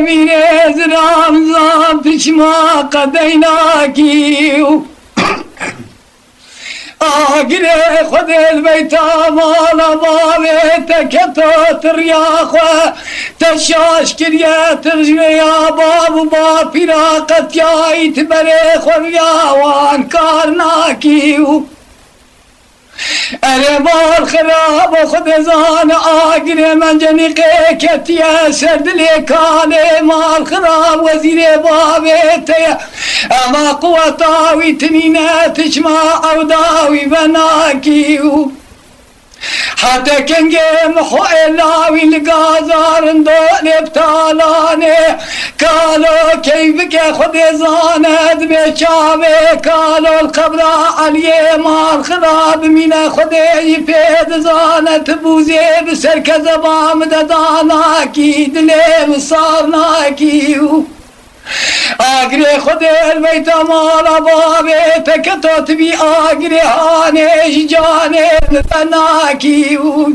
Mîrê ziram zam piçma qedey nakî û agirê Xwedê li beyta mala bavê te keto ti riya xwe, te şaş kiriye ti ji vê ya bav û bapîra qetiyayî ti berê xwe riya wan kar nakî û Erê mal xirab o Xwedê zane agirê mencenîqê ketiye ser dilê kalê mal xirab wezîrê bavê te ye. Ema quweta wî tinîne ti çima ewda wî venakî û hete kengê miho êla wî li gazarin dolê bi talanê. Kalo keyfike Xwedê zane dibê çavê kalo li qebra Eliyê mal xira bimîne Xwedê yî pê dizane ti bûzê bi ser kezeba min de danakî dilê min sar nakî û agirê Xwedê li beyta mala bavê te keto tibî agirê hanê ji canê min venakî û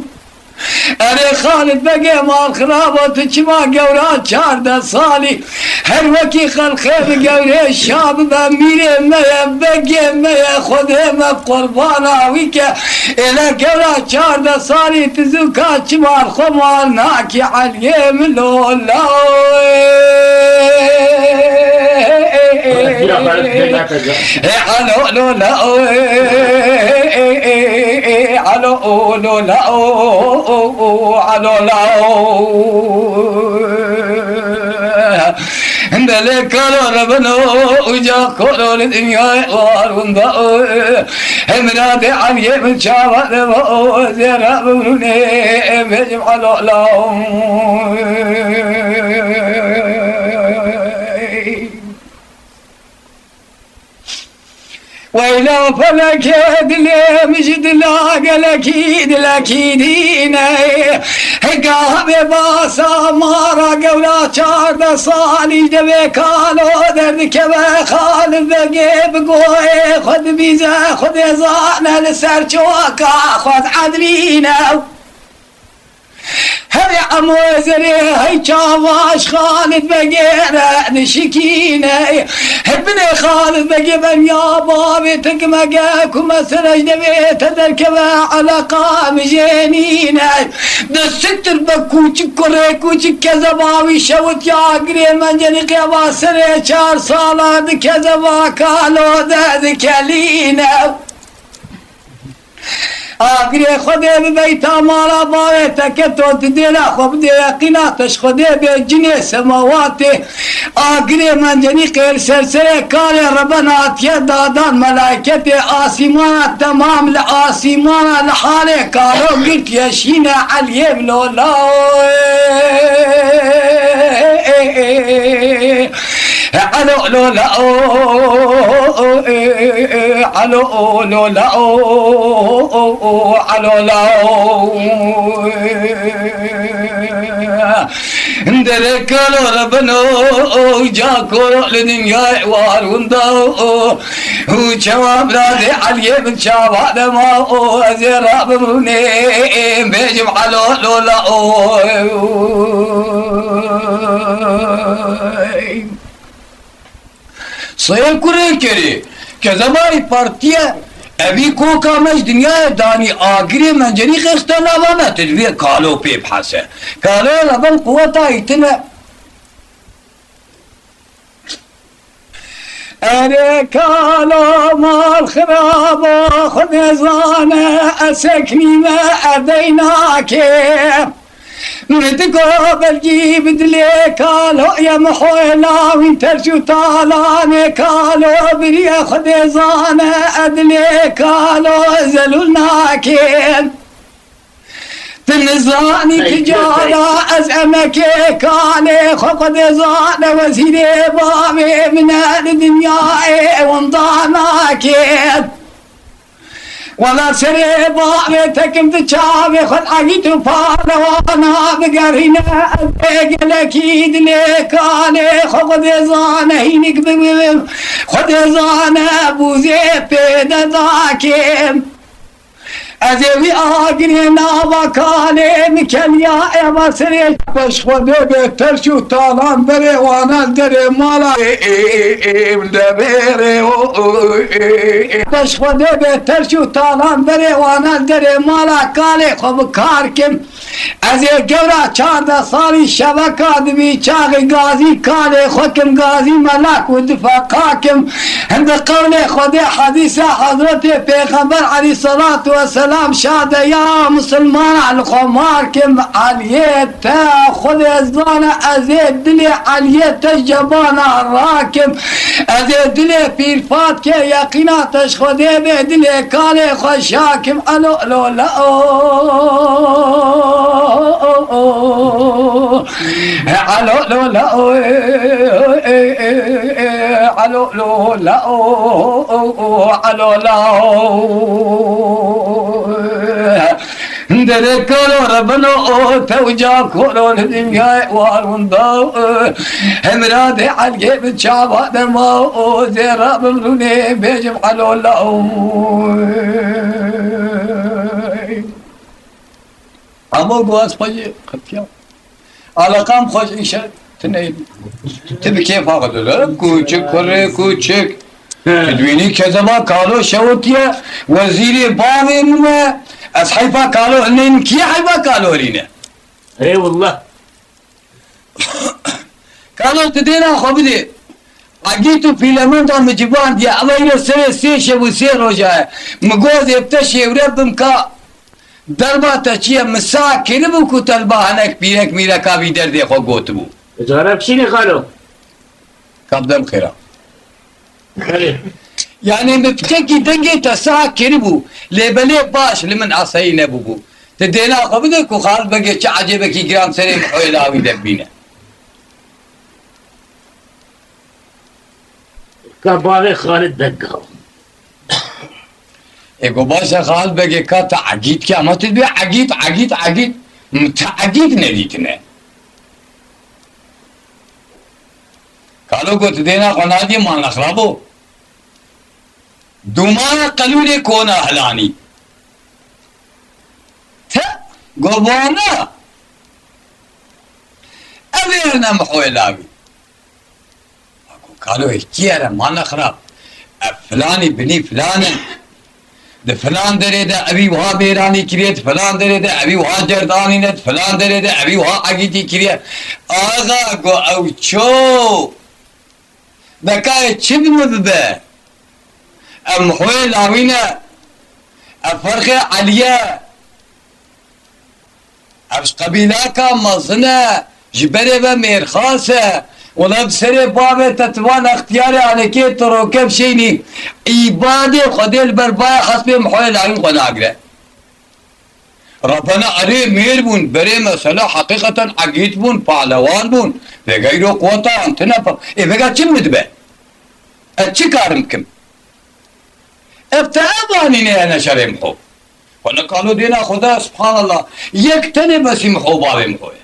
Erê Xalid Begê mal xirabo tu çima gewra çardeh salî her wekî xelxê bi gewrê şa bibe mîrê me ye begê me ye Xwedê me qurbana wî ke êle gewra çardeh salî tu zû ka çima li xwe mal nakî Eliyê min lola. Ê, alo, lo, la, o, ê, ê, ê, ê, ê, alo, o, lo, la, o, o, o, o, alo, la, o. Belê kalo rebeno, uca koro li dinyayê war winda, o. Hemra de Aliyê min çava de, o, zêra bimrûnê, bêjim alo, la, o. Weyla felekê dilê min ji dila gelekî dilekî dîne. Hega bê basa mara gewra çardeh salî ji devê kalo derdikeve Xalid Begê bi goyê xwe dibîze Xwedê zane li ser çoka xwe diedrîne. Herê Emo Ezerê hey çava ji Xalid Begê re dişikîne. Hep binê Xalid Begê benya bavê te kimege ku me sere ji devê te derkeve eleqa mijênîne. De siktir be kûçik kurê kûçik kezeba wî şewitiya girê mencenî qeva serê çar sala di kezeba kalo de dikelîne. Agirê Xwedê bi beyta mala bavê te keto tu dêla xwe bidê yeqîna te ji Xwedê bê cinê semawatê. Agirê mencenî qêl ser serê karê reben hatiye dadan melayketê asîmana temam li asîmana li halê kalo girtiye şîne Eliyê min lola. Alo, lo, la, o, o, o, e, e, e, alo, o, lo, la, o, o, o, o, alo, la, o. Dere kalo rebeno, o, ca koro li dinyayê war winda, o. Û çawa biradê Eliyê min çawa dema o ez ê rabimrûnê bêjim elo lola oy. Sê kurê kerê, kezebay partiye, evî koka me ji dinyayê danî agirê mencerî xêxte nava me, tu divê kalo pê bihese. Kalo li bin quweta îtine. Erê kalo mal xirabo, Xwedê zane, ez sekinîme edey nake. Min diko belgî bi dilê kalo ye mihoyla wî ters û talanê kalo biriye, Xwedê zane, edilê kalo zelûl nake. Tu nizanî tu cara ez emekê kalê xwe Xwedê zane wezîrê bavê min e li dinyayê winda nake. Wela serê bavê tekim di çavê xwe egît û palewana bigerîne ez ê gelekî dilê kalê xwe Xwedê zane hînik bibim. Xwedê zane bûzê pê de dakim. Ez ê wî agirê nava kalê nikeliya eva serê. Peş Xwedê bê terş û talan berê wana derê mala. Ê, ê, ê, ê, de bêrê o, o, ê, ê, ê. Peş Xwedê bê terş û talan berê wana derê mala kalê xwe bi kar kim. Ez ê gewra çardeh salî şeveka dibî çaxê gazî kalê xwe kim gazî melak û difeqa kim. Him bi qewlê Xwedê hedîsa Hezretê Pêxember eleyhîsselatu wesselam şade ya misilmana li xwe mar kim Eliyê te Xwedê zane ez ê dilê Eliyê te ji cebana rakim. Ez ê dilê Pîr Fatkê yeqîna te ji Xwedê bê dilê kalê xwe şakim. Elo, elo, la, o, o, o, o. Elo, elo, la, o, e, e, e, e, elo, elo, la, o, o, o, elo, la, o. Derê kalo re beno o tewca koro li dinyayê war winda. Hemra de elgê bi çava dema o zêra bim rûnê bêjim elo la. Ama guaz xwe jî qetiya. Alaqam xweş îşe tu neyî. Tu bi kêfa xwe dilo. Kûçik, kurê kûçik. He. Tu dibînî kezeba kalo şewotiye, wezîrê bavê min e. Ez heyfa kalo hineyim, kî heyfa kalo rîne? Ê wallah. Kalo tu dêna xwe bidê. Egît û pîlemenda min civandiye. Ev îro serê sê şev û sê roja ye. Min got ez ê bi te şêwre bim ka derba te çi ye? Min sa kiribû ku te li ba hinek pîrek mîreka vî derdê xwe gotibû. Cara bişîne kalo. Kabdem xêra. Belê. Yanî min piçekî dengê te sa kiribû. Lê belê baş li min esayî nebûbû. Tu dêna xwe bide ku Xalid Begê çi ecêbekî giran serê Mihoyê Lawî de bibîne. Ka bavê Xalid Beg gaw. Ê go baş e Xalid Begê ka te egît ke, ama tu dibê egît, egît, egît. Min te egît nedîtine. Kalo got dêna xwe nadî man lexrabo. Dumana qelûlê kona hilanî. Te govana. Ev ê ne Mihoyê Lawî. Ako kalo hê kî ere mane xirab. Ev filanî binî filan in. Di filan derê de evî wiha bêranî kiriye, di filan derê de evî wiha cerdanîne, di filan derê de evî wiha egîtî kiriye. Axa go ew ço. Dekayê çi bi min bibe? Ev Mihoyê Lawî ne. Ev Ferxê Elî ye. Ev ji qebîlaka mezin e, ji berê ve mêrxas e. Wela bi serê bavê te tu van extiyarê alekê tu roke bişênî. Îbadê Xwedê li ber baya hespê Mihoyê Lawîn xwe nagire. Rebena erê mêr bûn, berê mesela heqîqeten egît bûn, pehlewan bûn. Vêga îro quweta wan tune pa. Ê vêga çi min dibe? Ez çi karim bikim? Ev te ev anîne ye neşerê Miho. Xwe ne kalo dêna xwe de, subhanallah. Yek tenê besî Miho bavê Miho ye.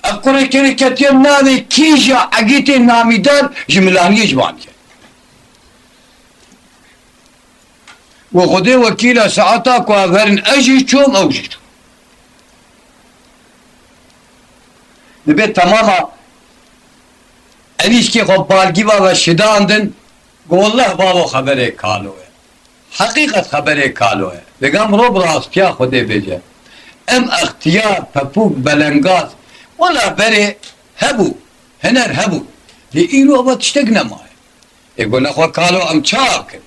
Ev kurê kerê ketiye navê kîja egîtê namîdar ji milaniyê ji van diye. We Xwedê wekîl e saeta ku ev herin ez jî çûm ew jî çû. Dibê temama enîşkê xwe balgî va ve şidandin, go welleh bavo xeberê kalo ye. Heqîqet xeberê kalo ye. Vêga mirov bi rastiya Xwedê bêje. Em extiyar, pepûk, belengaz, wela berê hebû, hiner hebû. Lê îro eva tiştek nemaye. Ê go nexwe kalo em çawa bikin?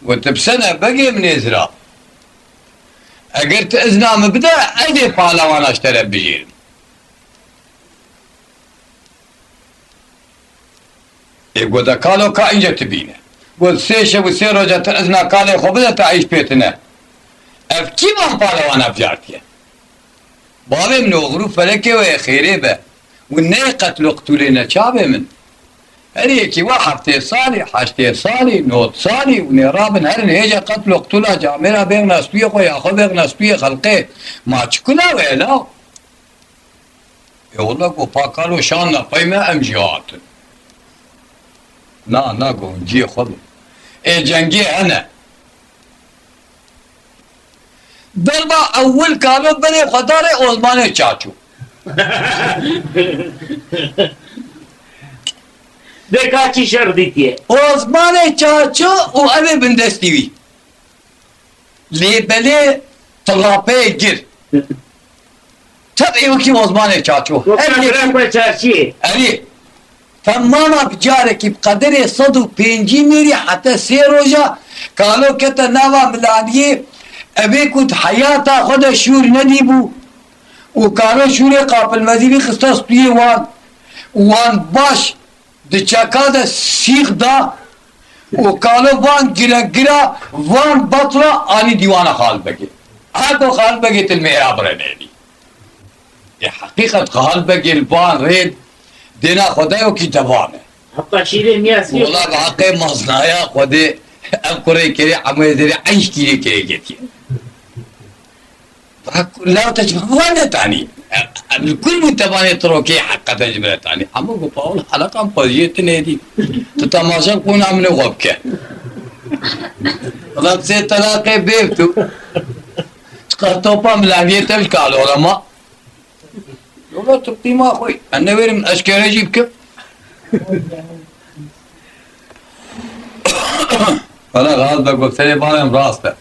Go tu bi se ne begê min ê zirav. Eger tu izna min bide, ez ê pehlewana ji te re bijêrim. Ê go de kalo ka înce tu bîne. Go sê şev û sê roja tu izna kalê xwe bide, tu eyş pê tune. Ev kî van pehlewana bijartiye? Bavê min, oxir û felekê we yê xêrê be. Hûn neyê qetl û qitûlê ne çavê min. Her yekî we heftê salî, heştê salî, nod salî, hûn ê rabin herin hêja qetl û qitûla camêra bêxna stûyê xwe ya xwe bêxna stûyê xelqê. Ma çi kula we ye law? Ê wele ku pakalo şan ne pey me em jî hatin. Na, na ku hûn cihê xwe bin. Ê cengê hene. Derba ewil kalo berê xwe darê Osmanê Çaço. Dê ka çi şer dîtiye? Osmanê Çaço û ev ê bindestî wî. Lê belê tilapeyê gir. Tevê wekî Osmanê Çaço. Her yekî. Erê. Temama bi carekî bi qederê sed û pêncî mêrî heta sê roja kalo kete nava milaniyê, evê ku di heyata xwe de şûr nedîbû û kalo şûrê qapilmezî vî xiste stûyê wan û wan baş di çeka de sîx da û kalo van giregira van batla anî dîwana Xalbegê. Heko Xalbegê tilmêra birenêrî. Ê heqîqet Xalbegê li van rê dêna Xwedayokî devam e. Heta şîrê niyazî. Wela bi heqê maznaya Xwedê ev kurê kerê hemûyê zêrê eyş kîrê kerê ketiye. Bak, la te ji van netanî. Em li kul bûn tevanê tirokê heqete ji bire tanî. Hemû ku pawul heleqan xweziyê tu nêdî. Tu temaşa qûna min ê xwe bike. Wela bi sê telaqê bêv tu. Çiqas topa milaviyê te ji kalora ma. Yola tu qîma xwe. Em ne wêrim eşkere jî bikim. Wala rast be, got serê balem rast e.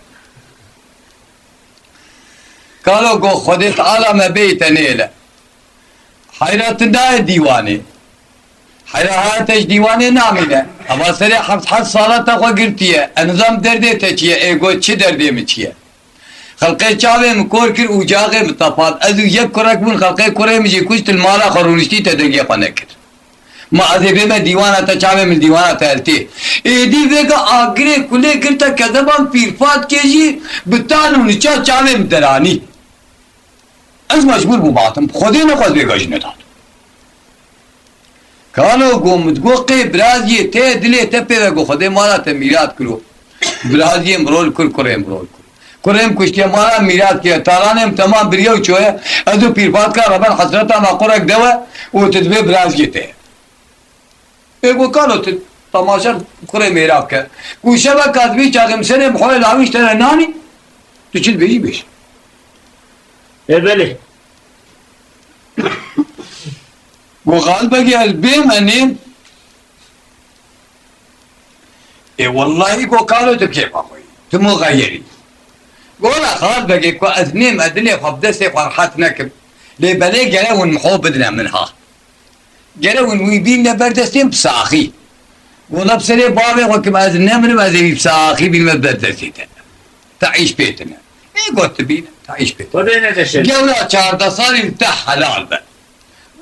Kalo got Xwedê Teala me bêyî te nêle. Heyra tu nayê dîwanê. Heyra haya te ji dîwanê namîne. Eva serê heft heft sala te xwe girtiye. Ez nizam derdê te çi ye? Ê got çi derdê min çi ye? Xelqê çavê min kor kir û caxê min tepat. Ez û yek kurek bûn, xelqê kurê min jî kuşt, li mala xwe rûniştî, te dengê xwe nekir. Ma ez ê bême dîwana te, çavê min dîwana te eltê. Êdî vêga agirê kulê girte kezeban pîrfatkê jî bi tan û niça çavê min deranî. Ez mecbûr bûm hatim. Xwedê nexwest vêga jî nedat. Kalo go min digo qê biraziyê te, dilê te pê ve go Xwedê mala te mîrat kiro. Biraziyê min rol kir, kurê min rol kir. Kurê min kuştiye, mala mîrat kiriye. Talanê min temam biriye û çoye. Ez û pîrfatka reben hesreta me qurek dewe û tu dibê biraziyê te ye. Ê go kalo tu temaşa kurê mêra bike. Ku şeveka dibî çaxê min serê min xwe lawîş te re nanî, tu çi dibêjî bêj. Ê belê. Go Xalbegê ez bêm enê. Ê wellahî go kalo tu kêfa xwe yî. Tu muxeyerî. Go la Xalbegê ku ez nêm ez dilê xwe bi destê xwe rehet nekim. Lê belê gere hûn min xwe bidine min ha. Gere hûn wî bînne ber destê min bi saxî. Wela bi serê bavê xwe kim ez nemirim ez ê wî bi saxî bînime ber destê te. Te îş pê tine. Ê got tu bîne, te îş pê tine. Xwedê nede şer. Gewra çardeh salî li te helal be.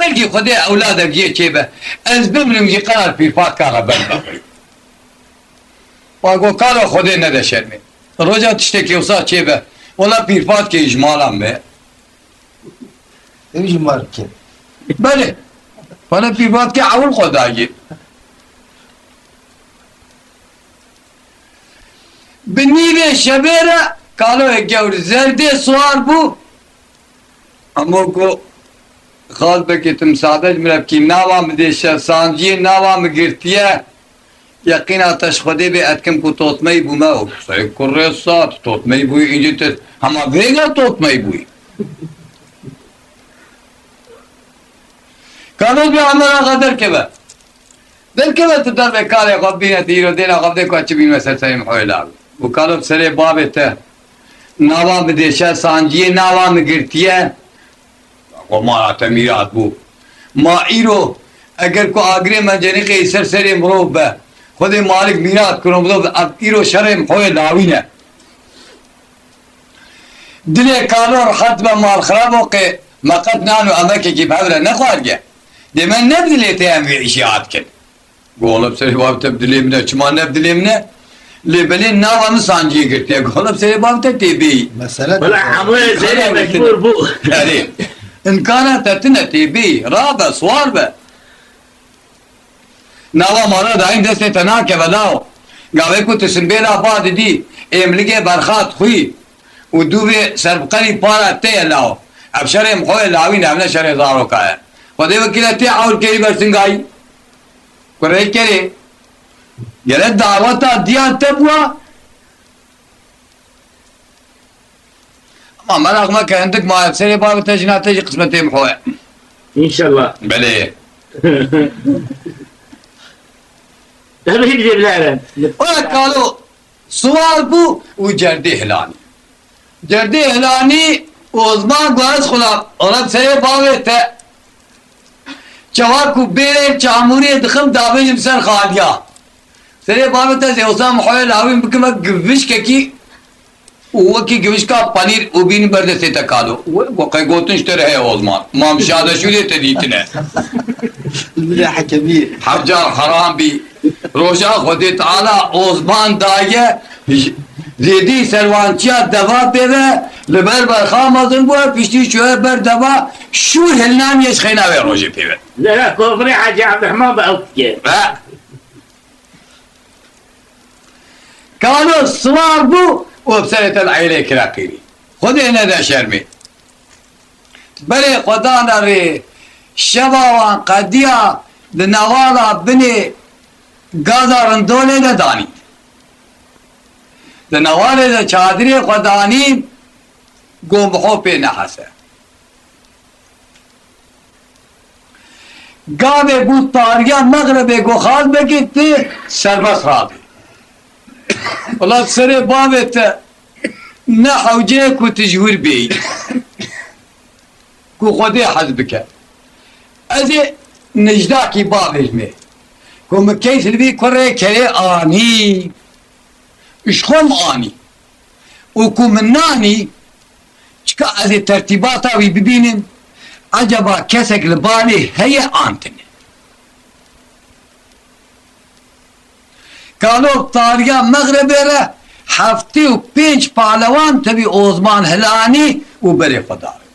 Belkî Xwedê ewladek jê çêbe. Ez bimrim jî qerar pîrfatka re ber bexwî. Pa go kalo Xwedê nede şermê. Roja tiştekî wisa çêbe. Wela pîrfatkê ji mala me. Ew jî mar bike. Belê. Bana pîrvatkê ewil xwe dayê. Bi nîvê şevê re kaloyê gewr zerdê siwar bû. Emo ku Xalbekê tu misade ji min re bikî, nava min dêşe, sanciyê nava min girtiye. Yeqîna te ji Xwedê bê, ez dikim ku totmeyî bûme û qiseyê kurê sat, totmeyî bûyî, încî tu hema vêga totmeyî bûyî. Kalo bê Emer Axa derkeve. Derkeve tu dervê karê xwe bîne, tu îro dêna xwe bidê ku ez çi bînime ser serê min xwe lawî. Û kalo bi serê bavê te nava min dêşe, sanciyê nava min girtiye. Xwe mala te mîrat bû. Ma îro eger ku agirê mencenîqê ser serê mirov be, Xwedê malik mîrat kiro mirov, ev îro şerê min xwe lawîne. Dilê kalo rehet be, mal xirab o qê me qet nan û emekekî bi hev re nexwardiye. Dê me ne bi dilê te em vê îşê hat kin. Gola bi serê bavê te bi dilê min e. Çima ne bi dilê min e? Lê belê nava min sanciyê girtiye. Gola bi serê bavê te tê bêyî. Mesele Wela hemû zêrê mecbûr bû. Erê. Îmkana te tine tê bêyî. Rabe, siwar be. Nava mala dayîn destê te nakeve law. Gavê ku tu simbêla ba didî, êmligê berxat xwî û dûvê serbiqerî para te ye law. Ev şerê min xwe ye lawîn, ev ne şerê zaroka ye. Xwedê wekîle tê ewil kerî bersingayî. Kureykerê, gere daweta diya te bûa? Ma meraq meke, hindik maye, bi serê bavê te jina te jî qismetê Miho ye. Înşallah. Belê. Tabii ki bilerim. Ola kalo, siwar bû û cerdê hilanî. Cerdê hilanî, Osman got ez xulam, ola bi serê bavê te. Çawa ku bêrê çamûrê dixim, davêjim ser xaliya. Serê bavê te zê wisa Mihoyê lawîn bikime givişkekî û wekî givişka panîr û bînî ber destê te kalo. We, we qey gotin ji te re heye Osman. Mam Şadeşûrê te dîtine. Bile hekemî. Hevcar heram bî. Roja Xwedê Teala Osman daye, j-, zêdî serwançiya deva pê ve, li ber berxa mezin bûye, piştî çûye ber deva, şûr hilnamiye ji xeyna wê rojê pê ve. Zera kofrê Hacî Abdurrahman bi ew dike. He. Kalo siwar bû û bi serê te li eylê kire qîrî. Xwedê nede şermê. Berê xwe dane rê, şeva wan qediya di newala binê gaza rindolê de danîn. Di newalê de çadirê xwe danîn, go Miho pê nehese. Gavê bû tariya mexrebê, go xal vekê tu serbest rabî. Wela serê bavê te ne hewce ye ku tu ji wir bêyî. Ku Xwedê hez bike. Ez ê nijdakî bavêjmê. Ku min keys li vî kurê kerê anî. Ji xwe min anî. Û ku min nanî, çika ez ê tertîbata wî bibînim, ecaba kesek li balê heye an tune? Kalo bi tariya mexrebê re heftê û pênc palewan tevî Osman hilanî û berê xwe dawêt.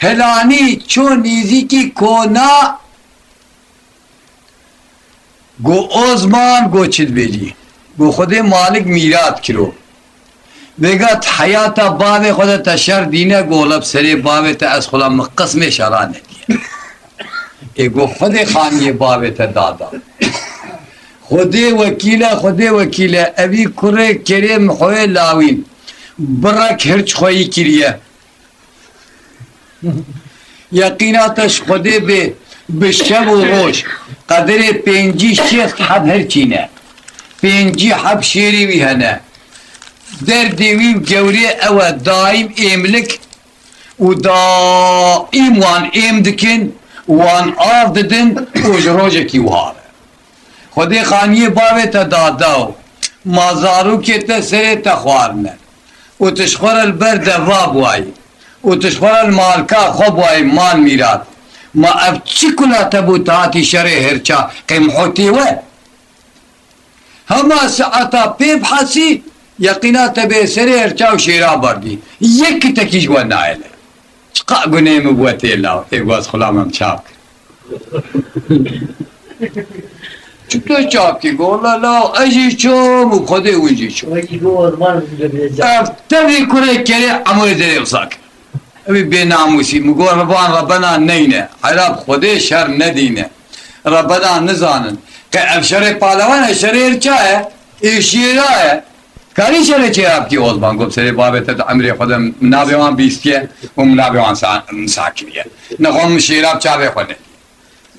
Hilanî çû nêzîkî kona, go Osman, go çi dibêjî? Go Xwedê malik mîrat kiro. Vêga di heyata bavê xwe de te şer dîne, go wela bi serê bavê te ez xwela min qismê şera nediye. Ê go Xwedê xaniyê bavê te dada. Xwedê wekîl e, Xwedê wekîl e, evî kurê kerê Mihoyê lawîn. Birek hirç xweyî kiriye. Yeqîna te ji Xwedê bê, bi şev û roj, qedirê pêncî şêst heb hirçî ne. Pêncî heb şêrê wî hene. Derdê wî û gewrê ew e, daîm êmlik û daîm wan êm dikin, wan av didin û ji rojekî wiha re. Xwedê xaniyê bavê te dada û ma zarokê te serê te xwarine û tu ji xwe re li ber deva bûayî û tu ji xwe re li malka xwe bûayî mal mîrat. Ma ev çi kula te bû, tu hatî şerê hirça qêmhotê we? Hema saeta pê bihesî, yeqîna te bê serê hirça û şêra berdî. Yek kitekî ji we nayêle. Çiqa gunê min bi we tê law, ê gaz xulam em çap kir. Çito çap kir, go wela law, ez jî çom û Xwedê hûn jî çom. Ev tevî kurê kerê Emoyê Derê wisa kir. Ew ê bênamûsî, min got, Reban rebena neyne, heyra bi Xwedê şer nedîne. Rebena nizanin. Qe ev şerê palewan e, şerê hirça ye, ê şêra ye. Karî şerê çêra bikî Osman, got, bi serê bavê te di emrê xwe de min navê wan bîstiye û min navê wan sa-, min sa kiriye. Nexwe min şêra bi çavê xwe nediye.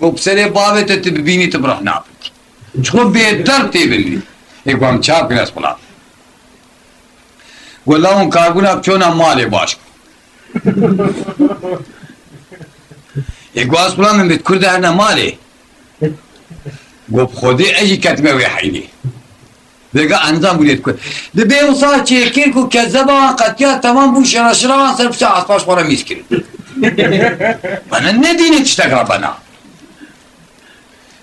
Got, bi serê bavê te tu bibînî tu birih nabikî. Ji xwe bêderb tê binivî. Ê, got, em çav kin ez xulam. Got, la hûn karbûna bi çona malê baş bû. Ê, got, ez xulam em bê di kur de herne malê. Got, bi Xwedê ez jî ketime wê heynê. Vêga endam bûnê diku. Dibê wisa çêkir ku kezeba wan qetiya temam bû, şereşira wan ser piça espa ji xwe re mîz kirin. Bana nedîne tiştek re bena.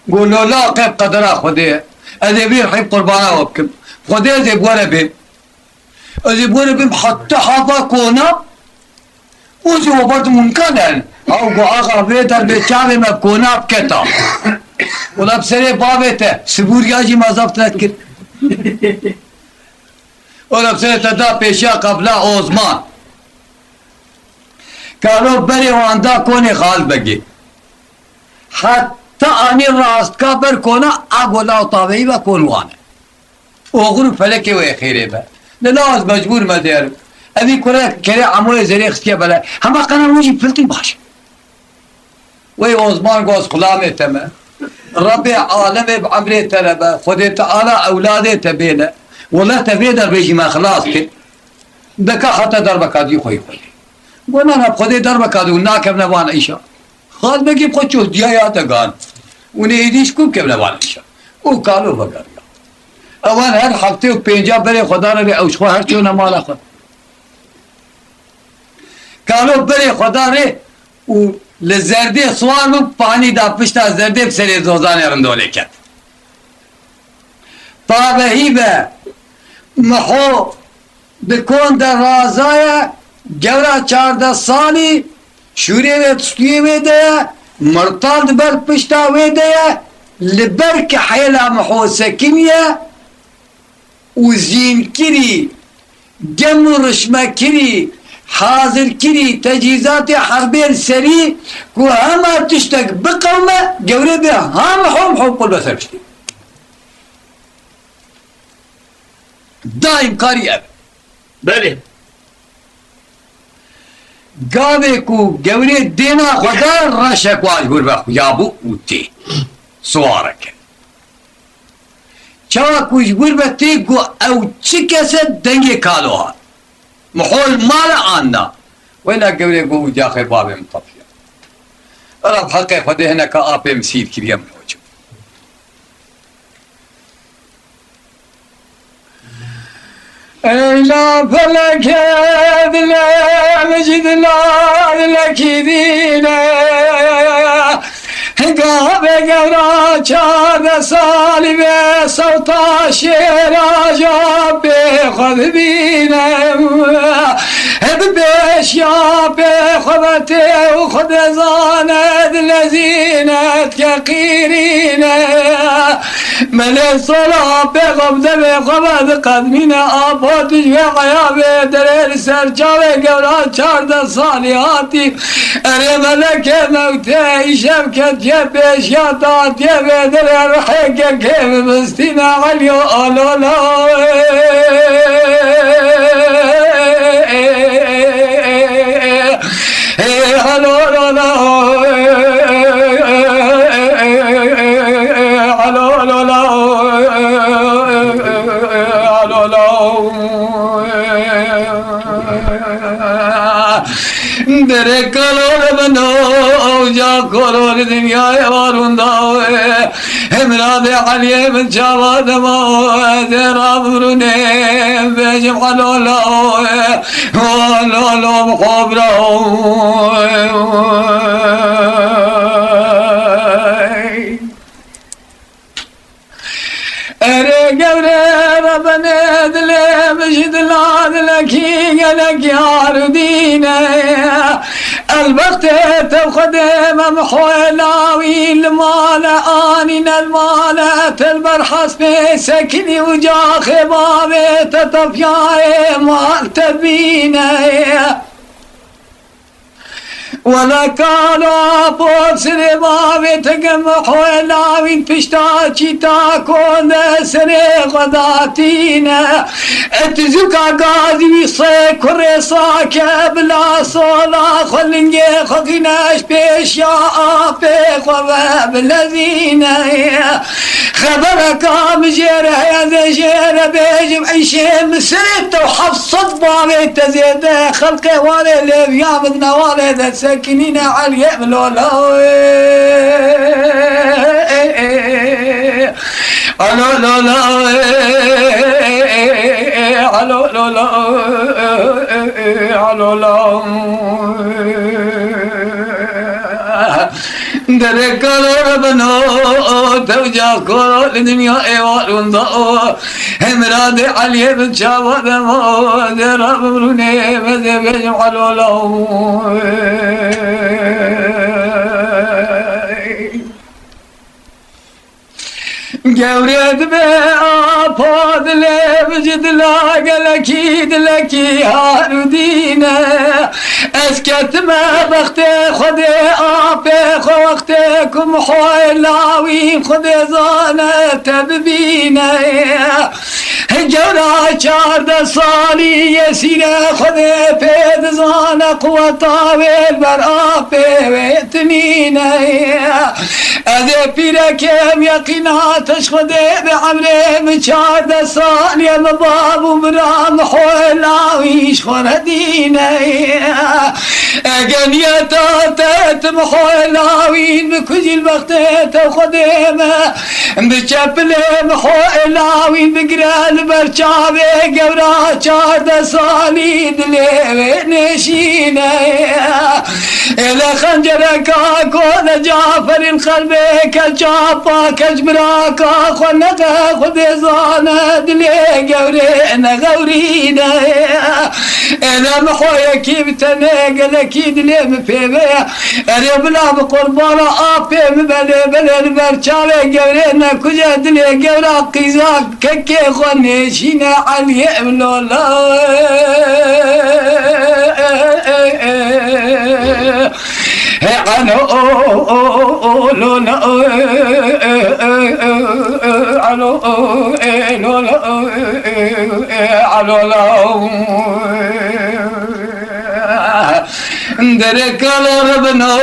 Go lola qep qedera Xwedê ye. Ez ê vî rihîb qurbana we bikim. Xwedê ez ê bi we re bêm. Ez ê bi we re bêm heta hava kona. Û jî we berdim hûn kane. Ew got, axa vê derbê çavê me bi kona biketa. Wela bi serê bavê te, sibûriya jî me zeft nekir. Wela bi serê te da pêşiya qefla Osman. Kalo berê wan da konê Xalid Begê. Heta anî rastka ber kona, a go law taveyî ve kon wane. Oxir û felekê wê xêrê be. Lê la ez mecbûr me dêrim. Evî kure kerê Emoyê zêrê xistiye bele. Hema qena wî jî piltî baş. Wey Osman goz xulamê te me. Rebê alemê bi emrê te re be. Xwedê Teala ewladê te bêne. Wele te vê derbê jî me xilas kir. Deka heta derbeka dî xweyî xwedê. Go na na Xwedê derbeka dî û nakevne van îşa. Xalbekî bi xwe çohdiya ya te gan. Û nê êdî ji ku bikevne van îşa. Û kalo vegeriya. Ewan her heftê û pênca berê xwe dane rê ew ji xwe her çûne mala xwe. Kalo berê xwe da rê û li zerdê siwar bû, panî da pişta zerdê bi serê zozanê rindolê ket. Pavehî ve Miho di kon de razaye, gewra çardeh salî şûrê wê di stûyê wê de ye, mirtal di ber pişta wê de ye, li ber kihêla Miho sekiniye û zînkirî, gem û rişmekirî, hazirkirî, tecîzatê herbê li serî ku hema tiştek biqewime, gewrê bê ha Miho, Miho qul be ser piştî. Daîm karî ev. Belê. Gavê ku gewrê dêna xwe da reşek wa ji wir ve xuya bû û tê. Siwarek e. Çawa ku ji wir ve tê ku ew çi kes e dengê kalo hat. Mihol mala anda. Weyna gewrê ku û caxê bavê min tefiya. Era bi heqê Xwedê hineka apê min sîr kiriye min oçim. Eyla feleke dile, mecid la dilekî dîne. Gavê gewra çardeh salî ve sewta şêra ja pê xwe dibîne. Bi pêşiya pê xwe ve tê û Xwedê zane dilezîne dike qîrîne. Melê sola pêxwe bi devê xwe ve diqedmîne, apo tu ji wê heya vê derê li ser çavê gewra çardeh salî hatî. Erê melekê mewtê îşev ketiye pêşiya te hatiye vê derê rihê kekê bibistîne Elî alola. Derê kalo li min o, ew ca koro li dinyayê warûnda we. Hemra de Eliyê min çava dema, ez ê rabirûnê bêjim Elo, Elo, Elo, Elo, bi xwe bira. Erê gewre rebenê dilê min ji dila dilekî gelek yar û dîne. Elbextê te Xwedê me mihoyê lawî li male anîne li male te li ber hespê sekinî û caxê bavê te tepiyayê mal te bîne. Wela kalo apo serê bavê te gem hoye lawîn pişta çîta konde serê xwe datîne. Et zûka gazî wî sê kurê sake bila sola xwe lingê xwe qîneş pêşiya apê xwe ve bilezîne. Xebereka min jê re heye, ez ê jê re bêjim, Eyşê Misirê te û heft sed bavê te zêde, xelqê warê lêviya min newalê de sekinîne Eliyê min lola. Alo lola, alo lola, alo lola. Derê kalo re beno, tewca koro li dinya êwarûn da o. Hemra de Eliyê bin çava demo, de ra bimrûnê, me de bêjim alo law. Gewre dibe apa dilê min ji dila gelekî dilekî harûdîne. Ez ketime bextê Xwedê apê xwe wextê ku min hoy lawîn Xwedê zane te bibîne. Gewra çardeh salî yê sîre Xwedê pê dizane, quweta wê li ber apê wê tinîne. Ez ê pîrekê im, yeqîna te ji Xwedê be, emrê min çardeh salî ye, min bav û bira min xwe lawî ji xwe re dîne. Eger niyeta te tim xwe lawîn bikujî li bextê te Xwedê me, bi çepilê min xwe lawîn bigire li ber çavê gewra çardeh salî dilê wê nêşîne. Ê li xencereka kole Caferîn qelbê keç apa keç biraka xwe neke Xwedê zane dilê gewrê nexewrîne. Ê li min xwe yekî bi tenê gelekî dilê min pê ve ye. Erê bila bi qurbana apê min belê belê li ber çavê gewrê nekuje dilê gewra qîza kekê xwe nêşîne Eliyê min lola. He alo lola, alo lola, alo lola. Derê kalo re bino,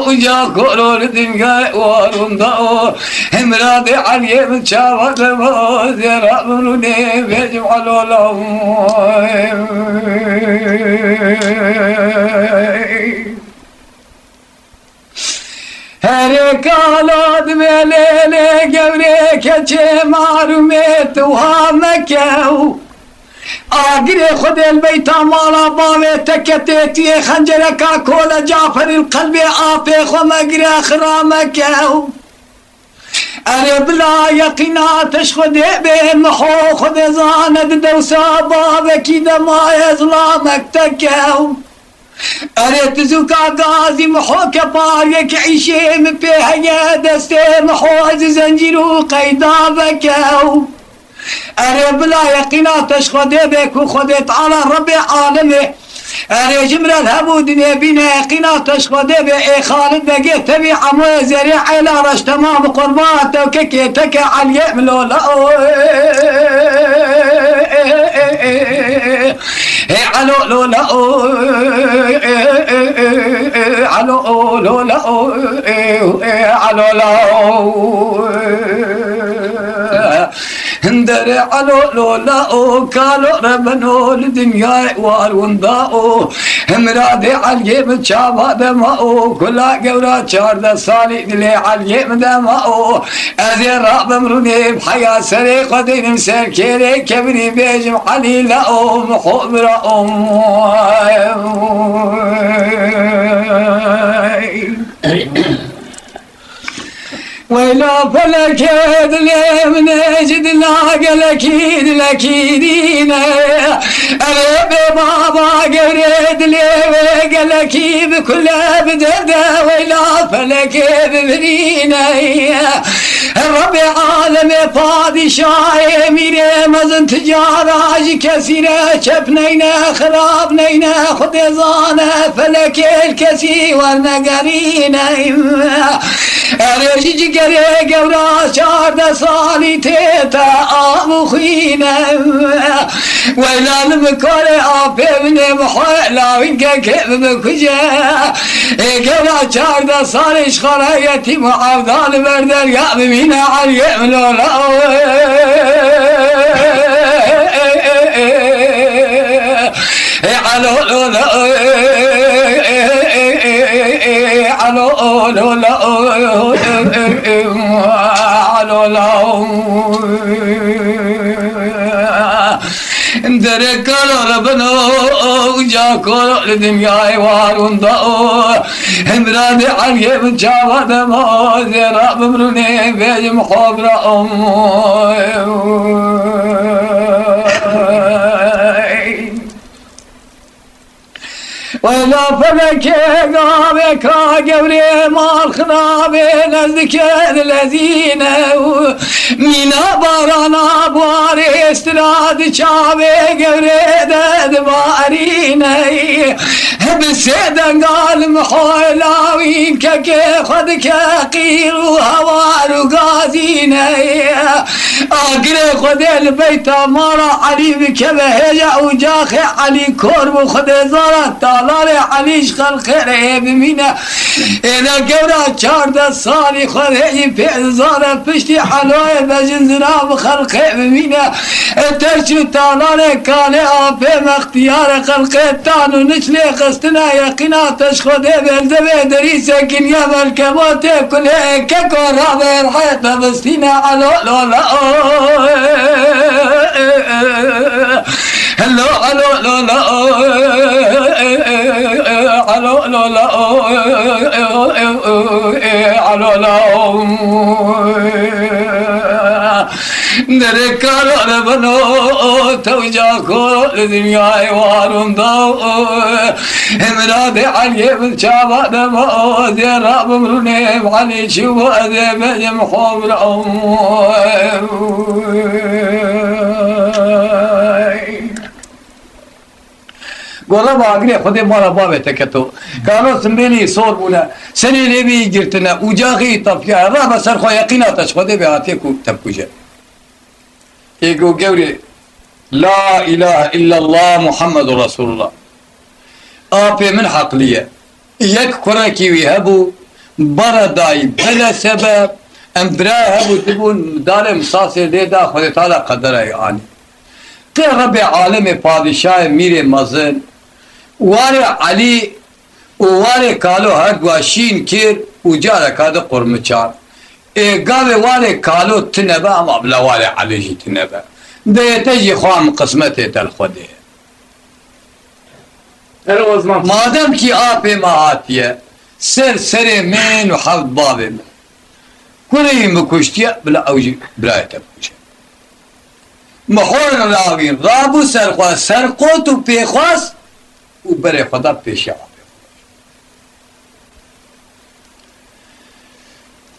uca kolo li dinyayê war û nda o. Hemra de Eliyê min çava de ma, zêra min rûnê bêjim alo law. Herê kala dibê lê lê gewrê keçê marûmê tu ha mekew. Agirê Xwedê li beyta mala bavê te ketê, tu yê xencereka kole Caferî li qelbê apê xwe megire, xira mekew. Erê bila yeqîna te ji Xwedê bê, miho Xwedê zane di dewsa bavekî de maye zilamek te kew. Erê tu zûka gazî miho kepar yek îşê min pê heye, destê miho ez zencîr û qeyda vekew. Erê bila yeqîna te ji Xwedê bê ku Xwedê Teala Rebbê alemê. Erê ji min re li hemû dinê bîne yeqîna te ji Xwedê bê, ê Xalid Begê tevî Emoyê zêrê Eyla reş temam bi qurban te û kekê te ke Eliyê min lola. Ê alo lola, alo lola, alo la. Hindere alo lola o, kalo re beno li dinyayê war winda o. Himra dê Eliyê min çava de ma o, kula gewra çardeh salî dilê Eliyê min de ma o. Ez ê rabim rûnê bi heya serê xwe dênim ser kêrê kevinî bêjim Elî la o, min xwe bira o. Weyla felekê dilê min ê ji dila gelekî dilekî dîne. Erê bê baba gewrê dilê wê gelekî bi kule bi derde weyla felekê bibirîne. Rebê alemê padîşahê mîrê mezin ti cara ji kesî re çep neyne, xirab neyne, Xwedê zane felekê li kesî wernegerîne. Erê ji cigerê gewra çardeh salî tê te av û xwîne. Weyla li min karê apê min ê min xwe lawîn kekê min bikuje. Ê gewra çardeh salî ji xwe re yetîm û evda li ber derya bimîne Eliyê min lola. Ê alo lola, alo lola, alo la. Derê kalo re beno, uca kolo li dinyayê war winda o. Himra dê Eliyê min çava de ma, zêra bimrûnê bêjim xwe bira o. Wela felekê gavê ka gewrê mal xirabê nezdike dilezîne û mîna barana buarê stira di çavê gewrê de dibarîne. Bi sê denga li mihoy lawîn kekê xwe dike qîr û hewar û gazîne. Agirê Xwedê li beyta mala Elî bikeve hêja û caxê Elî kor bû. Xwedê zana talanê Elî ji xelqê re ê bimîne. Êne gewra çardeh salî Xwedê yî pê zane piştî Eloyê bejin zina bi xelqê bimîne. Ê terç û talanê kalê apê mextiyarê xelqê tan û niç lê xistine yeqîna te ji Xwedê bêrzevê derî sekiniye belke bo tê kulê keko rabe rehê te bistîne elo lo lo. Hello, hello, lo, lo, hello, lo, lo, hello, lo. Derê karo re beno, tewca ko li dinyayê warûn da. Hemra de Eliyê min çava de ma, zêra bimrûnê Elî çi bo, ez ê bejim xwe bira. Gola bagirê Xwedê mala bavê te keto. Kano simbêlî sor bûne. Serê lêvî girtine. Ucaxî tafiya. Rabe ser xwe yeqîna te ji Xwedê bê hatiye ku te bikuje. Ê go gewrê. La ilahe illallah Muhammedur Resulullah. Apê min heqlî ye. Yek kurekî wî hebû, bara dayî bele sebeb, em birayê hebû dibûn, darê misasê lê da, Xwedê Teala qedera wî anî. Qê Rebê alemê padîşayê mîrê mezin, warê Elî û warê kalo her dua şîn kir û careka di qurmiçan. Ê gavê warê kalo tine be, ama bila warê Elî jî tine be. Dê te jî xwe em qismetê te li Xwedê ye. Her o zaman. Madem kî apê me hatiye, ser serê min û heft bavê min. Kurê wî min kuştiye, bila ew jî birayê te bikuje. Mihor ravîn, rabû ser xwe, serqot û pêxwas û berê xwe da pêşiya apê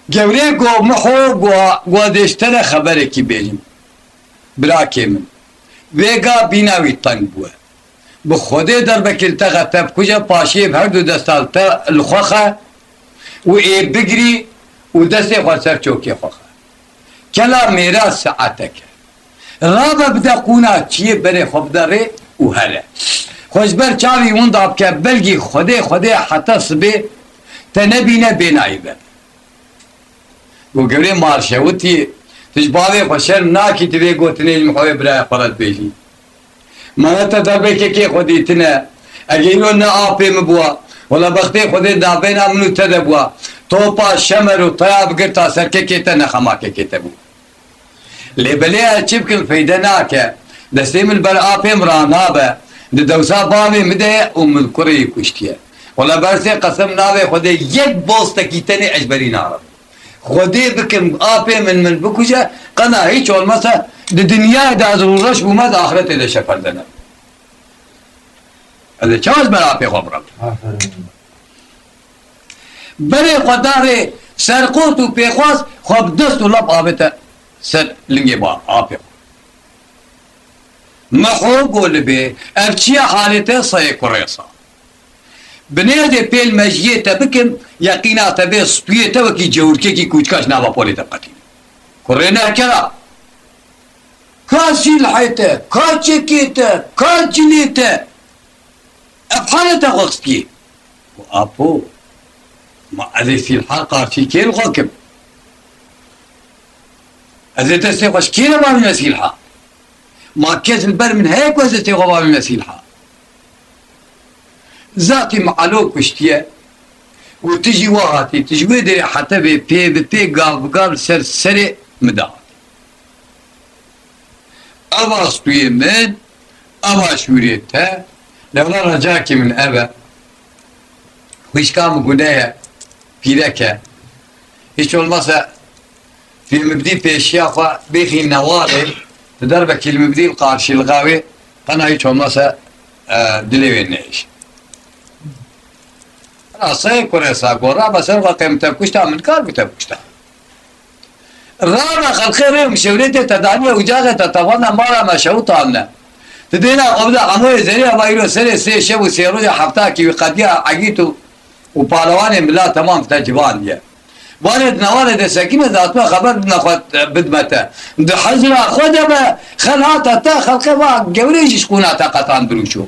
xwe. Gewrê go Miho, go, go dê ji te re xeberekî bêjim. Birakê min, vêga bîna wî teng bûye. Bi Xwedê derbekê li te xe te bikuje, paşiyê bi her du desta li te li xwe xe û ê bigirî û destê xwe ser çokê xwe xe. Kela mêra saetek e. Rabe bide qûna çiyê berê xwe bide rê û here. Xwe ji ber çavî winda bike, belkî Xwedê, Xwedê heta sibê te nebîne bê nayî be. Got, Gewrê Marşe, witî, tu ji bavê xwe şerm nakî, tu vê gotinê ji Mihoyê birayê xwe re dibêjî? Mane te derbê kekê xwe dîtine. Ege îro ne apê min bûa, wela bextê Xwedê navbeyna min û te de bûa. Topa şemer û taya bigirta ser kekê te, ne xema kekê te bû. Lê belê ez çi bikim, feyde nake. Destê min li ber apê min ranabe. Di dewsa bavê min de ye û min kurê wî kuştiye. Wela bersê qesem navê Xwedê yek bostekî tenê ez berî narim. Xwedê bikim apê min min bikuje, qena hiç olmasa di dinyayê de ez rûreş bûme, di axretê de şeferde nebim. Ez ê çawa ji ber apê xwe birim? Aferin. Berê xwe da rê serqot û pêxwas, xwe bi dest û lap avête ser lingê ba apê xwe. Miho go li bê, ev çi ye halê te, sayê kurê sa? Binêrdê pêl mejiyê te bikim, yeqîna te bê stûyê te wekî cewrikekî kûçka ji nava polê te biqetînim. Kurê nekera. Ka sîlhê te, ka çekê te, ka cilê te. Ev hale te xwe xistiyê. Û apo, ma ez ê sîlha qarşî kê li xwe kim? Ez ê destê xwe ji kê re bavîme sîlha? Ma kes li ber min heye ku ez destê xwe bavîme sîlha? Zatî min Elo kuştiye û tu jî we hatî, tu ji wê derê hete vê pê bi pê, gav bi gav li ser serê min de hatî. Eva stûyê min, eva şûrê te, lewra recakê min ev e. Xwişka min gune ye, pîrek e. Hiç olmazsa tu yê min bidî pêşiya xwe, bêxî newalê, tu derbekî li min bidî li qarşî li gavê, qena hiç olmazsa, e, dilê wê nehêşim. Rastayê kurê sa gora, be ser xwe qê min te kuşta, min kar bi te kuşta. Rana xelqê rê û mişewrê tê te daniye, ucaxê te tevana mala me şewitane. Ti dêna xwe bide emoyê zerî, eva îro serê sê şev û sê roja heftakî wî qediya egît û, û palewanê mila temam te civandiye. Warê di newalê de sekîne, datme xeber bidime xwe, bidime te. Di hizra xwe de be, xelata te, xelqê va gewrê jî ji qûna te qetan birûşo.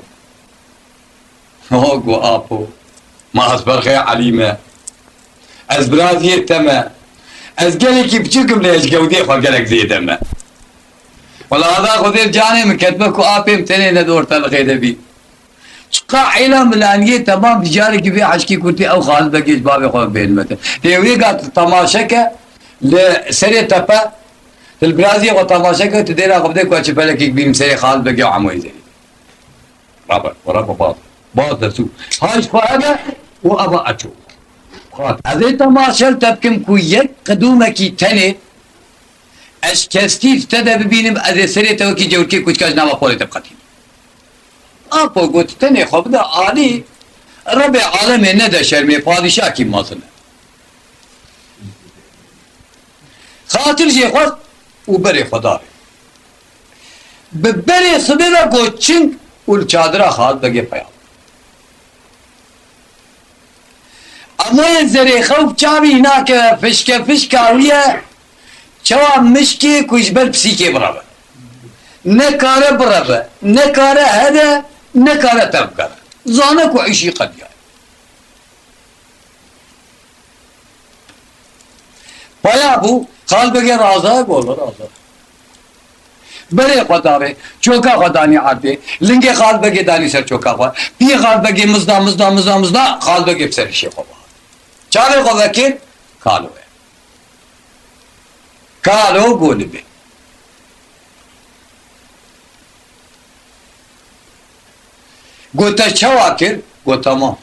Ho, got, apo, ma ez berxê Elî me. Ez biraziyê te me. Ez gelekî biçûk im, lê ez gewdê xwe gelek zêde me. Wela hada Xwedê canê min ketme ku apê min tenê ne di ortelixê de bî. Çiqa êla milaniyê temam, bi carekî vê heşkî kurtî ew Xalid Begê ji bavê xwe bênime te. Lê wê ga tu temaşe ke li serê tepe, tu li biraziyê xwe temaşe ke, tu dêra xwe bidê ku ez çi felekek bînim serê Xalid Begê û Emoyê Zerî. Rabe, rabe baz. Baz de çû. Hay ji xwe hebe û eva eço. Xat. Ez ê temaşe li te bikim ku yek qidûmekî tenê ez kestî te de bibînim, ez ê serê te wekî cewrikê kuçka ji nava polê te biqetînim. Apo got, tenê xwe bide alî, Rebê alemê nede şermê, padîşakî mezin e. Xatir jê xwest û berê xwe darê. Bi berê sibê ve got çing û li çadira Xalid Begê peya. Emoyê Zerê xew bi çavî nake, fişke fişka wî ye, çawa mişkê ku ji ber pisîkê bireve. Ne kare bireve, ne kare hede, ne kare tevgere. Zane ku îşî qediyaye. Paya bû, Xalid Begê raza, got, raza. Berê xwe darê, çoka xwe danî erdê, lingê Xalid Begê danî ser çoka xwe, piyê Xalid Begê mizda, mizda, mizda, mizda, Xalid Begê bi ser îşê xwe va. Çavê xwe vekir, kalo ye. Kalo got, li bê. Got, te çawa kir? Got, tamam.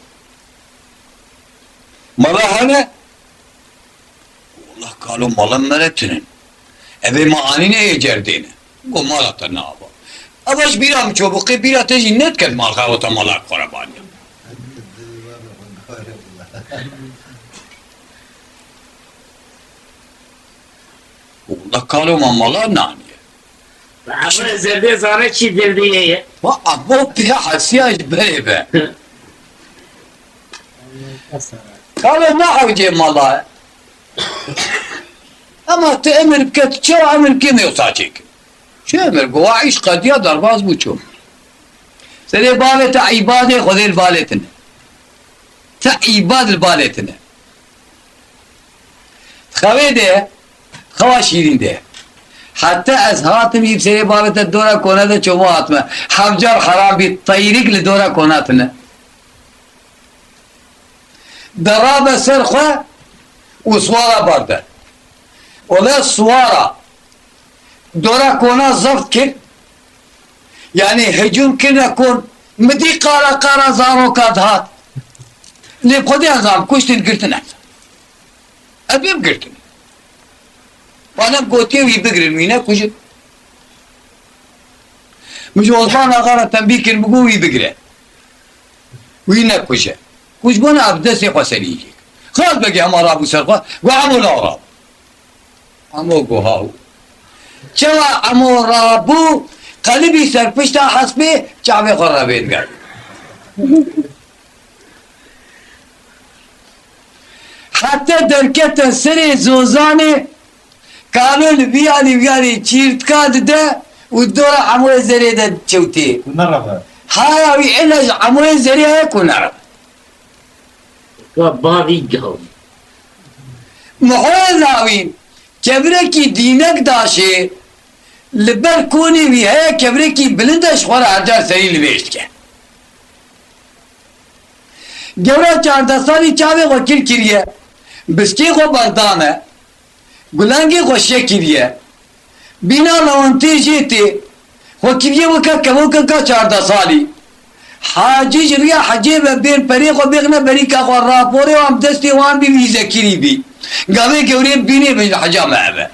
Mala hene? Wela kalo, mala me re tune ne. Evê me anîne yê cerdê ne. Got, mala te ne ava. Eva ji bîra min çû, bi qê bîra te jî nediket, mal xwe ota mala xwe re baniya. Wela kalo, me mala naniye. Emre zerdê zane çi zerdê ye ye. Va abo pê hesiya ji berê be. Kalo, ne hewcê mala. Ema tu emir bike, tu çawa emir bike, me wisa çêkin. Çi emir? Go, wa îş qediya, derbas bû çû. Serê bavê te îbadê Xwedê li balê tine. Te îbad li balê tine. Xewê de, xewa şîrîn de. Heta ez hatim, yî serê bavê te dora kona de çoma hatime. Hevcar heram bî, teyrik li dora kona tine. Derabe ser xwe û siwara barde. Ole siwara dora kona zeft kir. Yanî hicûm kirine kon, min dî qara qara zaroka dihat. Lê xwedê ez zam kuştin girtin ez. Ez bêm girtin. Bana gotiye wî bigirin, wî nekujin. Min ji Osman Axa re tembî kir, min got wî bigire. Wî nekuje. Ku ji bona ev destê xwe serî yek. Xalid Begê hema rabû ser xwe, got, Emo la rabû. Emo got, haw. Çawa Emo rabû, qelibî ser pişta hespê, çavê xwe revên gelî. Heta derkete serê zozanê, Kalo li vî alî vî alî çîrtka dide û dora Emoyê Zerê de çewtê. Ku nereve. Haya wî illa ji Emoyê Zerê heye ku nereve. Ka bavî gav. Mihoyê Zawîn, kevirekî dînek daşê, li ber konê wî heye, kevirekî bilind e, ji xwe re her car serî li vêj dike. Gewra çardeh salî çavê xwe kil kiriye, biskê xwe berdane, gulangê xwe şe kiriye. Bîna lewentê jê tê, xwe kiriye weke kevokeka çardeh salî. Hacî ji riya hecê ve bên perê xwe bêxine berîka xwe, raporê wan bi destê wan bî, wî zekirî bî. Gavê gewrê bînê bin ji heca me eve.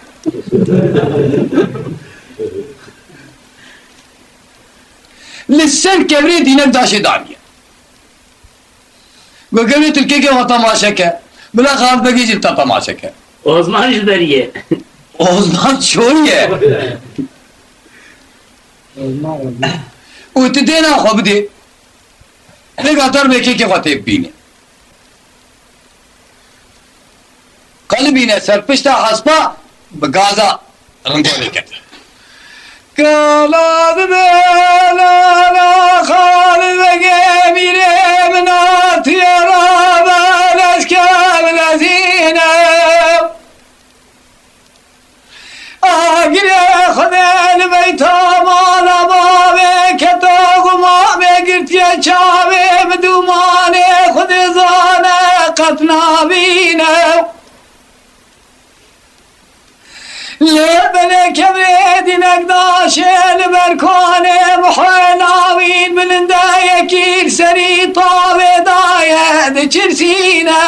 Li ser kevirê dînek daşê daniye. Gogelê Tirkekê xwe temaşe ke. Bila Xalid Begê jî li te temaşe ke. Osman ji berî ye. Osman şoriye. Û tu dêna xwe bidê. Lê gatar bê kêkê xwe tê bibîne. Qelibîne ser pişta hespa bi gaza ringonê kete. Kala dibe lala Xalid Begê mîrê min atiye rabe leşker lezîne. Agirê Xwedê li beyta mala bavê keta gumamê girtiye çavê bi dûmanê Xwedê zane qet nabîne. Lê belê kevrê dînek daşê li ber konê mihwê lawîn bilinde yekî li serî tavê daye diçirsîne.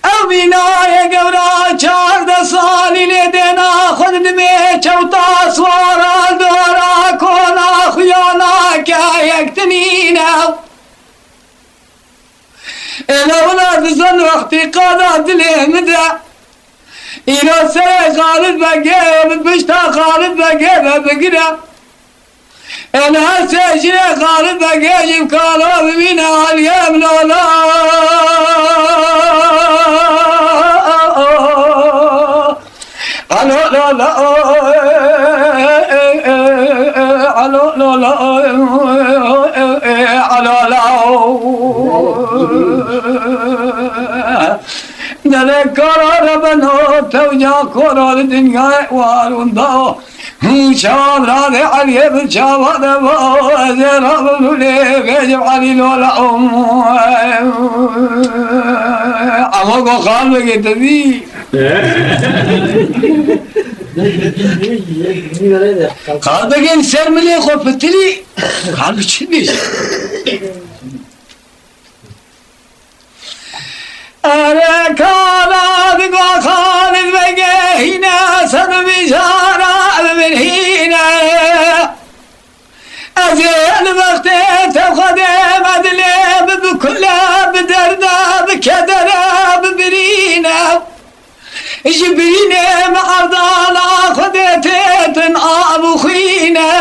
Ew bînayê gewra çardeh salî lê dêna xwe didimê çewta swara dora kona xuya nake yek tinîne. Êle wila dizan wextî qada dilê min de. Îro serê Xalid Begê, min pişta Xalid Begê ve bigire. Êle her sê jinê Xalid Begê jî bi kalo bimîne aliyê min ola. Alo, lo, lo, alo, lo, lo, alo, lo. Dere kara re beno, tewca koro li dinyayê war û da. Hûn çawa radê Eliyê bi çawa de ba, ez ê rabim lê bêjim Elî lola. Ama go xal bigê te dî. Xal bigê li ser milê xwe pitilî. Xal bi çi bêjî? Ere kala digo Xalid Begê hîne sed mijara bi min hîne. Ez ê li wextê te Xwedê me dilê bi, bi kule, bi derde, bi kedere, bi birîne. Ji birînê me erdala Xwedê têtin av û xwîne.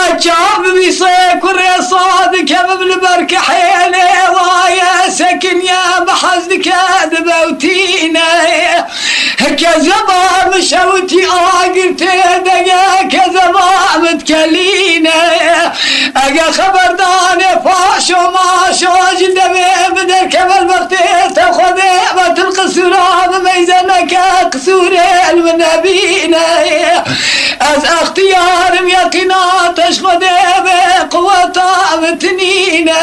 Ez çav bi vîsê kurê sa dikevim li ber kehêlê waye sekiniye bi hez dike dibewtîne. Kezeba min şewitî agir tê de ye, kezeba min dikelîne. Ege xeberdanê faşo maşo ji devê min derkeve li wextê te Xwedê ve til qisûra min meyze neke, qisûrê li min nebîne. Ez extiyar im, yeqîna te ji Xwedê ve quweta min tinîne.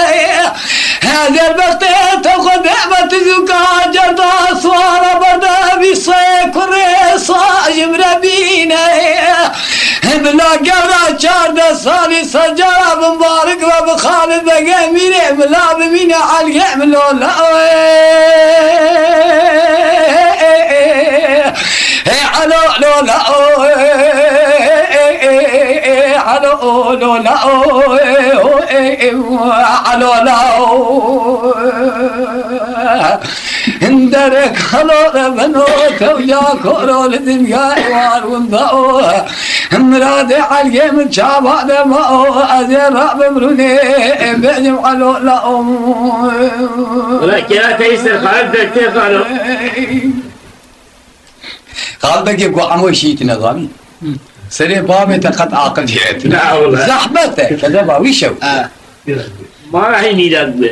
Hez ê li wextê te Xwedê ve tu zûka cerda swara berde vîsê kurê sa ji min re bîne. Bila gewra çardeh salî secara bimbarik be bi Xalid Begê mîrê bila bimîne Eliyê min lola. Ê elo lola. Ê elo lola. Ê elo lola. Hinderek halo beno tewca koro li dinyayê war winda o. Miradê Eliyê min çava de ma o, ez ê rabim rûnê bêjim elo la o. Wala kera te ser xalet bekte xalo. Xal Begê ku hemû şî tine zanî. Serê bavê te qet aqil jê tine. Na wala. Zehmet e, kezeba wî şew. Ha. Ma hî mîrad be.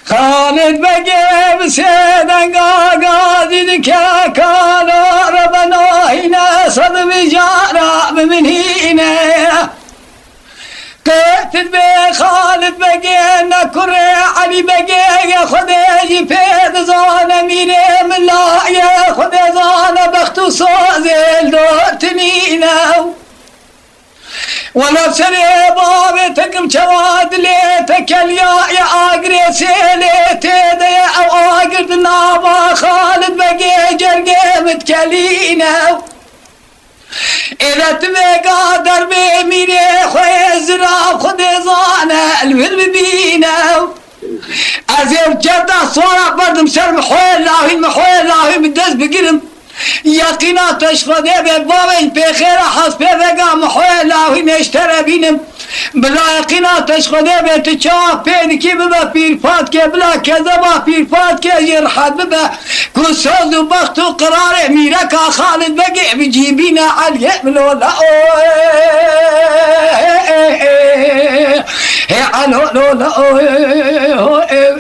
Xalid Begê bi sê denga gazî dike, kalo re beno hîne, sed mijara bi min hîne. Qetil bê Xalid Begê, ne kurê Elî Begê ye, Xwedê jî pê dizane, mîrê mila ye, Xwedê zane bext û sozê li dor tinîne. Wela serê bavê te kim çawa dilê te keliya ye, agirê sêlê tê de ye, ew agir di nava Xalid Begê cergê min dikelîne. Êle ti vêga derbê mîrê xwe zira Xwedê zane li wir bibîne. Ez ê cerda swara berdim ser mihwê lawîn, mihwê lawîn bi dest bigirim. Yeqîna te ji Xwedê be bavê pêxêra hespê vega mihwê lawînê ji te re bînim. Bila yeqîna te ji Xwedê bê, tu çawa pê dikî bibe pîrfatkê, bila kezeba pîrfatkê jî rihet bibe, ku soz û bext û qirarê mîreka Xalid Begê bi cî bîne Eliyê min lola o. Ê elo lola o, ê,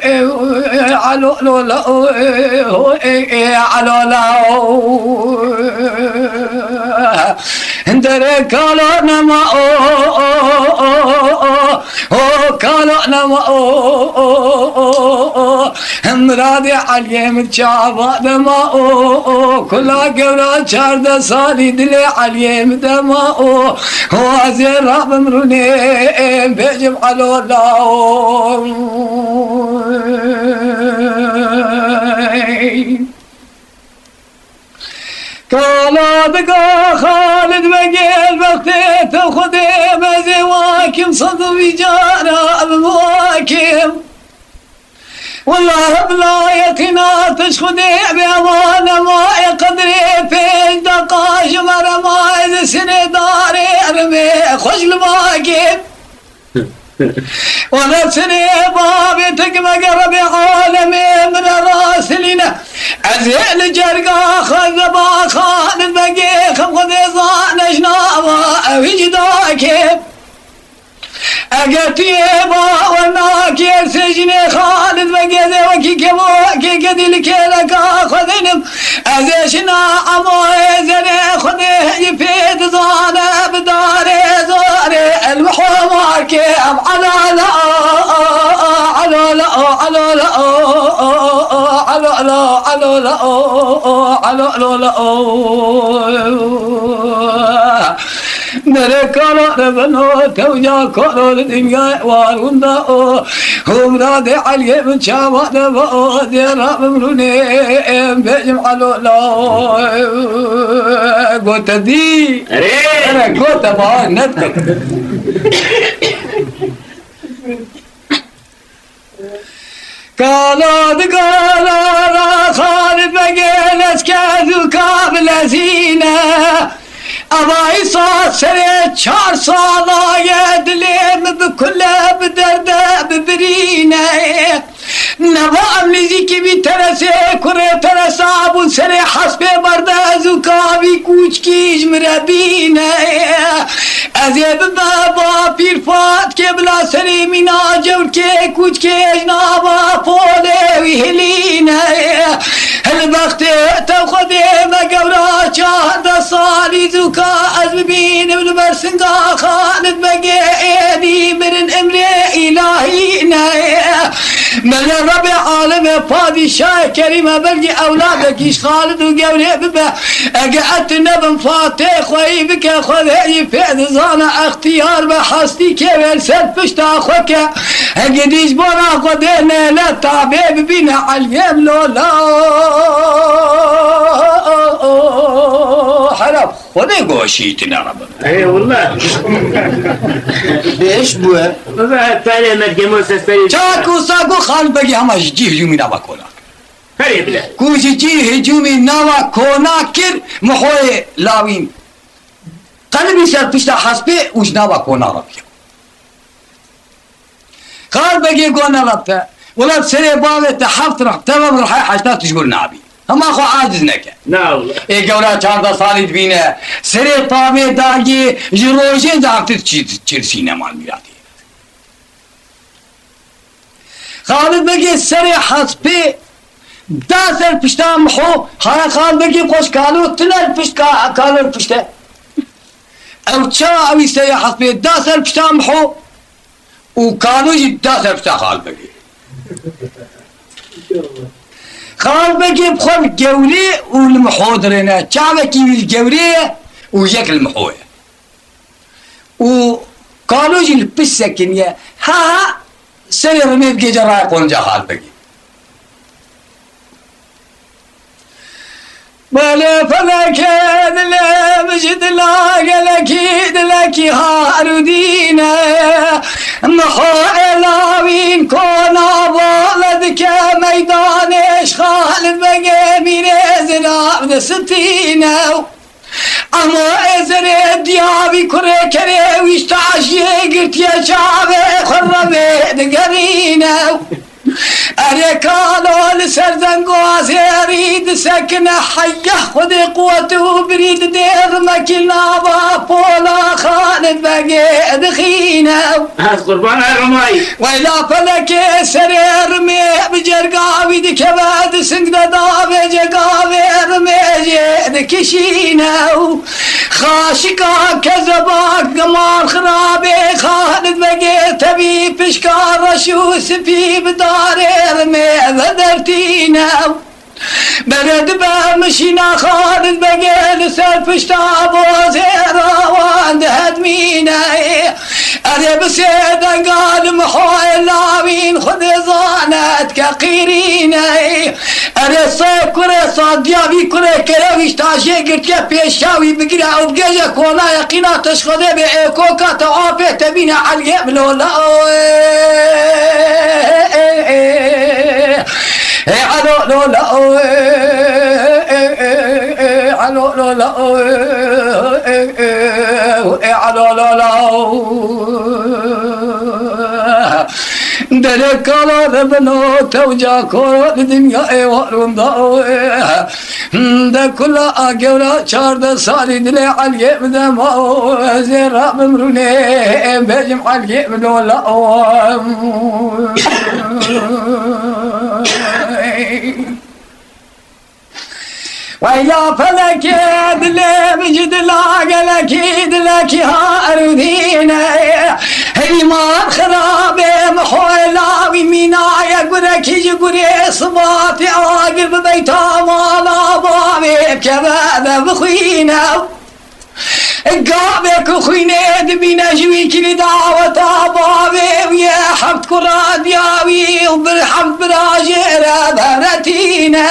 ê, ê, elo lola o, ê, ê, ê, elo la o. Dere kalo nema o, o, o, o, o, o, kalo nema o, o, o, o, o. Miradê Eliyê min çava dema o, o, kula gewra çardeh salî dilê Eliyê min dema o, o, ez ê rabim rûnê bêjim elo la o. Kala dika Xalid Begê, wextê te Xwedê mezê wakim, sed û vî cara bim wakim. Wela bila yeqîna te ji Xwedê bê, ema nema ê qedrê pênc deqa ji me re ma, ez ê sinê darê ermê xweş li bakê. Wele sinê bavê te ki mege Rebê alemê min e rasilîne. Ez ê li cerga xwe zeba Xalid Begê, xem Xwedê zane ji nava ew hî cida ke. Eger tu yê bawer nakî, ersê jinê Xalid Begê, ez ê wekî kevokê kedî li kêleka xwe dînim. Ez ê jina emoyê zerê Xwedê heyî pê dizane, bi darê zorê el miho markê em elala, elala, elala, elala, elala, elala. Mere kala rebeno tewca karo li dinyayê war winda o. Humra de Eliyê min çava de va o, dê rabim rûnê em bêjim elo la. Gote dî. Erê. Erê, gote ba, net gote. Kala di kala ra Xalid Begê leşker û kabilezîne. Eva îsa serê çar sala ye, dilê min bi kule, bi derde, bi birîne. Neva em nêzîkî vî teresê, kurê teresa bûn serê hespê berde, ez û kavî kûçkî ji min re bîne. Ez ê bibe ba pîrfatkê bila serê mîna cewrkê kûçkê ji nava polê wî hilîne. Hilbextê te Xwedê me gewra çardeh salî zûka ez bibînim li ber singa Xalid Begê êdî mirin emrê îlahî ne. Mele Rebê alemê padîşahê kerîme belkî ewladekî ji Xalid û gewrê bibe. Ege et nebin Fatê xweyî bike, Xwedê yî pê dizane extiyar be, hestî kêwê li ser pişta xwe ke. Ege dî ji bona Xwedê nêle tabê bibîne elgêm lola. Herab Xwedê goşî tine re bibe. Ey wallah. Beş bû. Baba, perê mergemo sesterî. Çak û sak û Xalid Begî hema ji cî hicûmî nava kona. Perê bile. Ku ji cî hicûmî nava kona kir, Mihoyê lawîn qelibî ser pişta hespê û ji nava kona re biya. Xal Begê got, nela te, wela serê bavê te heft rih, tevem rihê heşta tu ji wir nabî. Hema xwe aciz neke. Na wela. Ê gewra çardeh salî dibîne, serê tavê dagê ji rojê zaftir çi-, çirsîne mal mîratê. Xalid Begê serê hespê da ser pişta Miho, haya Xalid Begê xweş kalo, tine li pişt ka-, kalo li pişte. Ew ça ewî serê hespê da ser pişta Miho û kalo jî da ser pişta Xalid Begê. Xalid Begê bi xwe li gewrê û li Miho dirêne. Çavekî wî li gewrê ye û yek li Miho ye. Û kalo jî li pişt sekiniye. Ha ha, serê rimê digêje raye qonca Xalid Begê. Belê felekê dilê min ji dila gelekî dilekî har û dîn e. Miho ê lawîn kona bale dike meydanê ji Xalid Begê mîrê zirav distîne. Emo êzerê diya wî kurê kerê wî ji taşiyê girtiye çavê xwe revê digerîne. Erê kalo li ser dengazêrî disekine heyeh Xwedê quwet û birî didê rimekî nava pola Xalid Begê dixîne. Ez qurban ay Rimayî. Weyla felekê serê rimê bi cerga wî dikeve, di sing de davê cegavê rimê jê dikişîne û xaşika kezebak gemal xirabê Xalid Begê tevî pişka reş û sipî bi darê rimê vedertîne. Bere dibe mişîna Xalid Begê li ser pişta bozêra wan dihedmîne. Erê bi sê denga li Mihoyê lawîn Xwedê zane dike qîrîne. Erê sê kurê sadiya vî kurê kerevîş taşê girtiye pêşa wî bigire ew bigêje kona yeqîna te ji Xwedê bê ê koka te apê te bîne Eliyê Milola. Ê alo lo la o, ê alo lo la o, ê alo lo la o. Derê kala de bino tewca koro li dinyayê warûn da o. De kula a gewra çardeh salî dilê Eliyê bide ma o. Ez ê rabim rûnê bêjim Eliyê bino la o. Weyla felekê dilê min ji dila gelekî dilekî ha erûdîne. Heyman xirabê Mihoyê lawî mînaye gurekî ji gurê sibatê agir bibeyta mala bavê bikeve de bixwîne. Gavê ku xwînê dibîne ji wî kirî daweta bavê wî ye, heft kura diya wî û bir heft bira jê re veretîne.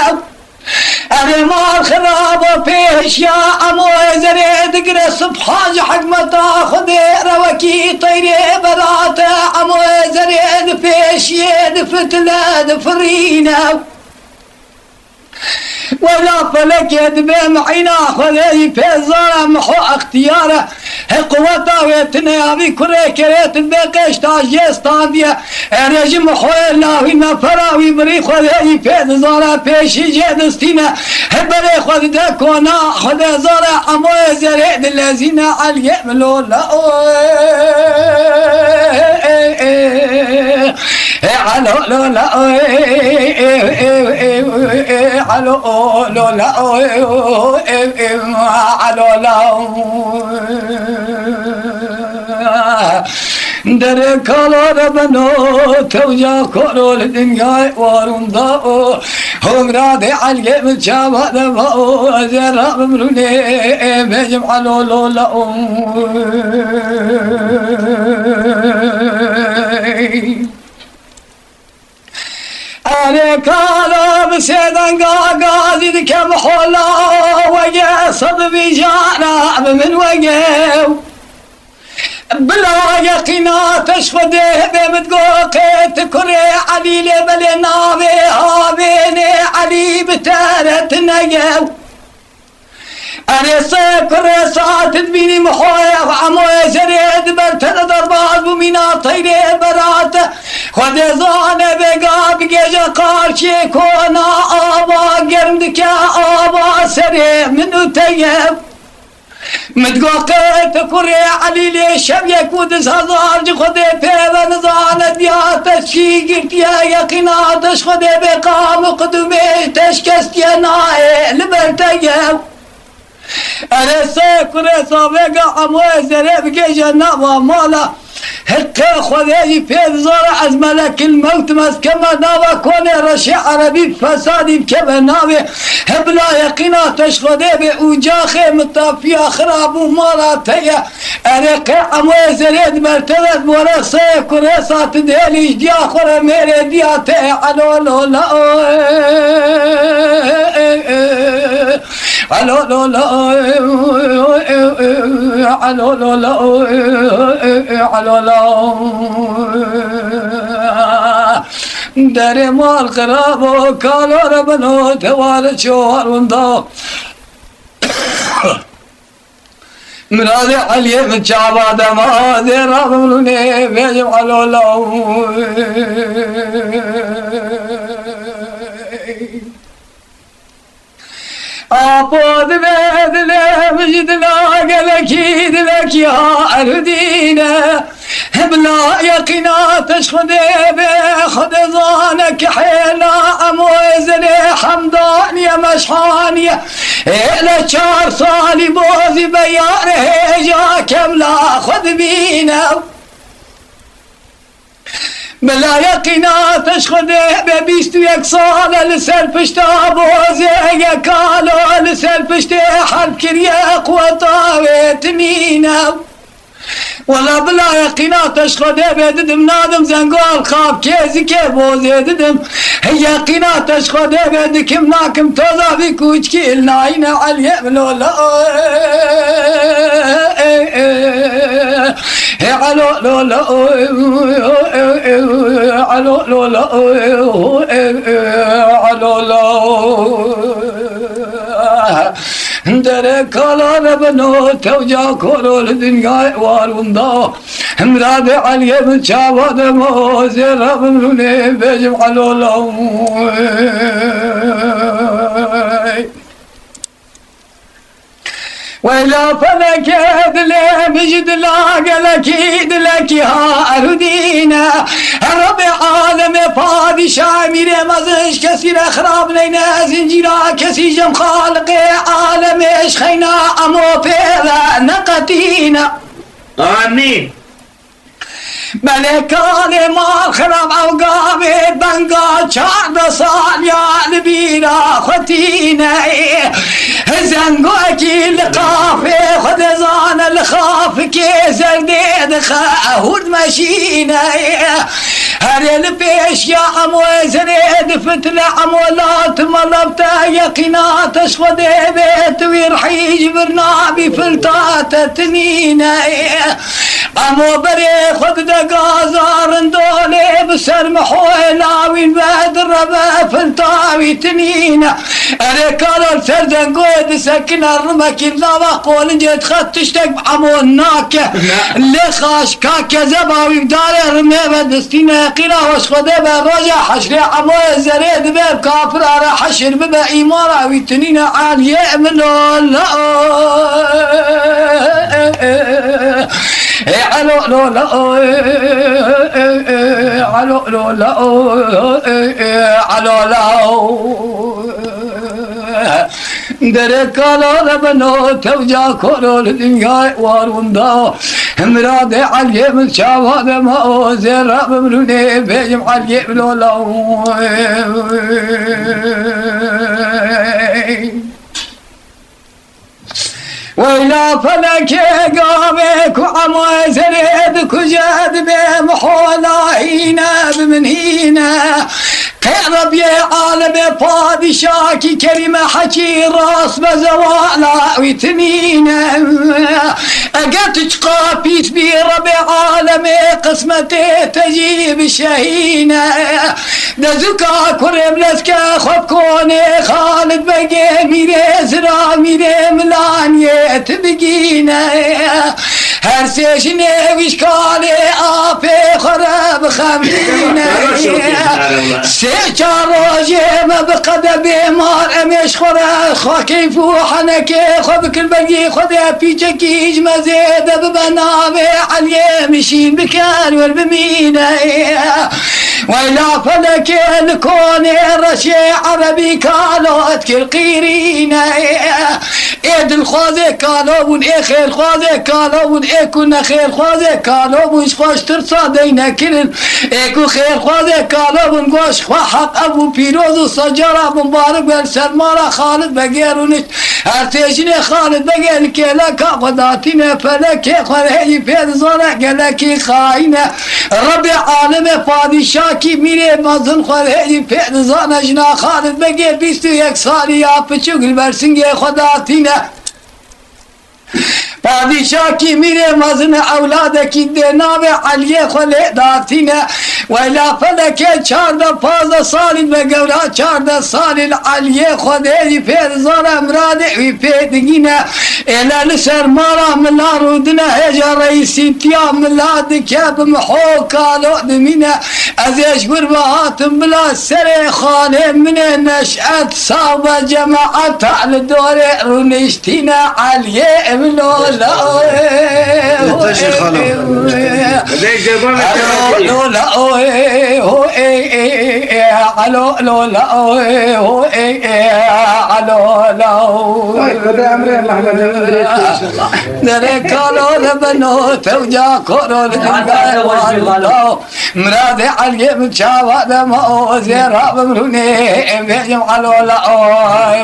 Erê mal xirabo pêşiya Emo Êzerê digire subha ji hikmeta Xwedê re wekî teyrê berate Emo Êzerê di pêşiyê difitile difirîne. Wela felekê dibe mihîna Xwedê jî pê zara Miho extiyar e. He quweta wê tune ya vî kurê kerê tu bê qêşta jê standiye. Erê ji Mihoyê lawî nefera wî birî Xwedê jî pê dizara pêşî jê distîne. He berê xwe dide kona Xwedê zara Emoyê zerê dilezîne Eliyê Milo la o. Ê, alo, lo, la, o, ê, ê, ê, ê, ê, ê, ê, alo, o, lo, la, o, ê, o, ê, ê, alo, la, o. Derê kala de beno, tewca koro li dinyayê warûn da o. Homra de Eliyê min çava de va o, ez ê rabim rûnê, ê, bêjim alo, lo, la, o. Erê kalo bi sê denga gazî dike bi hola wege sed vîjana bi min wege. Bila yeqîna te ji Xwedê bê min go qê tu kurê Elî lê belê navê havênê Elî bi te re tune ye. Erê sê kurê saet dibînî Mihoyê Emoyê zerê di ber te de derbaz bû mîna teyrê berate. Xwedê zane vêga bigêje qarçê kona ava germ dike ava serê min û te ye. Min digo qê tu kurê Elî lê şev yek û du hezar ji Xwedê pê ve nizane diya te çî girtiye yeqîna te ji Xwedê bê qam û qidûmê te şikestiye nayê li ber te ye. Erê sê kurê savêga Emoyê zerê bigêje nava mala. Hiqê Xwedê jî pê dizana ez melekil mewt im, ez keme nava konê reşê erebî fesadî bikeve navê. He bila yeqîna te ji Xwedê bê û caxê mitafiya xirab û mala te ye. Erê qê Emoyê zerê di ber te de dibore sê kurê sa tu dêlî ji diya xwe re mêrê diya te ye. Alo lo la o. Alo lo la, alo lo la, alo lo la. Derê mal xirabo, kalo re beno, teware ço warûn da. Miradê Eliyê min çava dema zêra bimrûnê bêjim elo law. Apo divê dilê min ji dila gelekî dilekî ha erudîne. Bila yeqîna te ji Xwedê be, Xwedê zane ki hêla emo êzerê hemdaniye meşhaniye. Hêle çar salî bozî be yare hêja kemla xwe dibîne. Bila yeqîna te ji Xwedê be bîst û yek sal e li ser pişta bozê ye kalo li ser piştê herb kiriye quweta wê tinîne. Wela bila yeqîna te ji Xwedê be didim nadim zengo el xav kê zikê bozê didim. Hey yeqîna te ji Xwedê be dikim nakim toza vî kûçkî il nayîne Eliyê min lola. Hey elo lola. Elo lola. Elo lola. Dere kala re beno tewca koro li dinyayê war winda. Miradê Eliyê min çava demo zêra bimrûnê bêjim elo law. Weyla felekê dilê min ji dila gelekî dilekî ha erudîne. Her Rebê alemê padîşa mîrê mezin ji kesî re xirab neyne, zincîra kesî jem xaliqê alemê ji xeyna emo pê ve neqetîne. Amîn. Belê kalê mal xirab ew gavê benga çardeh saliya li bîra xwe tîne. Zengokî li qafê xwe dizane li xafikê zerdê dixe hûr dimeşîne. Herê li pêşiya emo zerê difitile emo lat melebte yeqîna te ji Xwedê bê tu wî rihî ji vir nabî filta te tinîne. Emo berê xwe dide gaza rindolê bi ser mihoyê lawîn ve direve filta wî tinîne. Erê kalo li ser zengoyê disekine rimekî li nava qolincê dixe tiştek bi emo nake. Ne. Lê xaşka kezeba wî bi darê rimê ve distîne. Qîna weş Xwedê be roja heşrê emoyê zerê dibe bi kafira re heşir bibe îmana wî tinîne Eliyê min lola. Ê elo lola. Elo lola. Elo la. Dere kala re beno tewca koro li dinyayê war winda. Miradê Eliyê min çava dema o zêra bimrûnê bêjim Eliyê min lola. Weyla felekê gavê ku emoyê zerê dikuje dibê mihola hîne bi min hîne. Qê Rebiyê alemê padîşakî kerîme hekî rast be zewala wî tinîne. Eger tu çiqa pîs bî Rebê alemê qismetê te jî bişehîne. Dezuka kurê bi lezke xwe bi konê Xalid Begê mîrê zira mîrê milaniyê tu bigîne. Her sê jinê wî ji kalê apê xwe re bixemîne. Sê çar rojê me bi qede bêmar em ê ji xwe re xwe keyf û henekê xwe bikin bergî xwe de pîçekî ji me zêde bibe navê Eliyê min şîn biker wer bimîne. Weyla felekê li konê reşê erebî kalo dikir qîrîne. Ê dilxwazê kalo bûn, ê xêrxwazê kalo bûn, ê ku nexêrxwazê kalo bûn, ji xwe ji tirsa deyne kirin. Ê ku xêrxwazê kalo bûn, got ji xwe heq ev bû pîroz û secara bimbarik be li ser mala Xalid Begê rûnişt. Her sê jinê Xalid Begê li kêleka xwe datîne, felekê xwe hêjî pê dizane gelekî xayîn e. Rebê alemê padîşakî mîrê mezin xwe hêjî pê dizane jina Xalid Begê bîst û yek salî ya piçûk li ber singê xwe datîne. Padîşakî mîrê mezin e, ewladekî dê navê Eliyê xwe lê datîne. Weyla felekê çardeh pazdeh salî ve gewra çardeh salî li Eliyê xwe dê wî pê dizane miradê wî pê digîne. Êle li ser mala min la rûdine, hêja reîsîtiya min la dike, bi miho kalo dimîne. Ez ê ji wir ve hatim bila serê xanê min ê neş'et sax be, cemaeta li dorê rûniştîne Eliyê min lola. Teşekkür hanım. Alo, lola, oy, ho, ey, ey, ey, ey, alo, lola, oy, ho, ey, ey, alo, la, oy. Ay, Xwedê emrê Mehmed Emin dirêj kir inşallah. Derê kalo de beno, tewca koro li dingay walo. Miradê Eliyê min çawa de ma o, zêra bim rûnê, em bêjim alo, la, oy.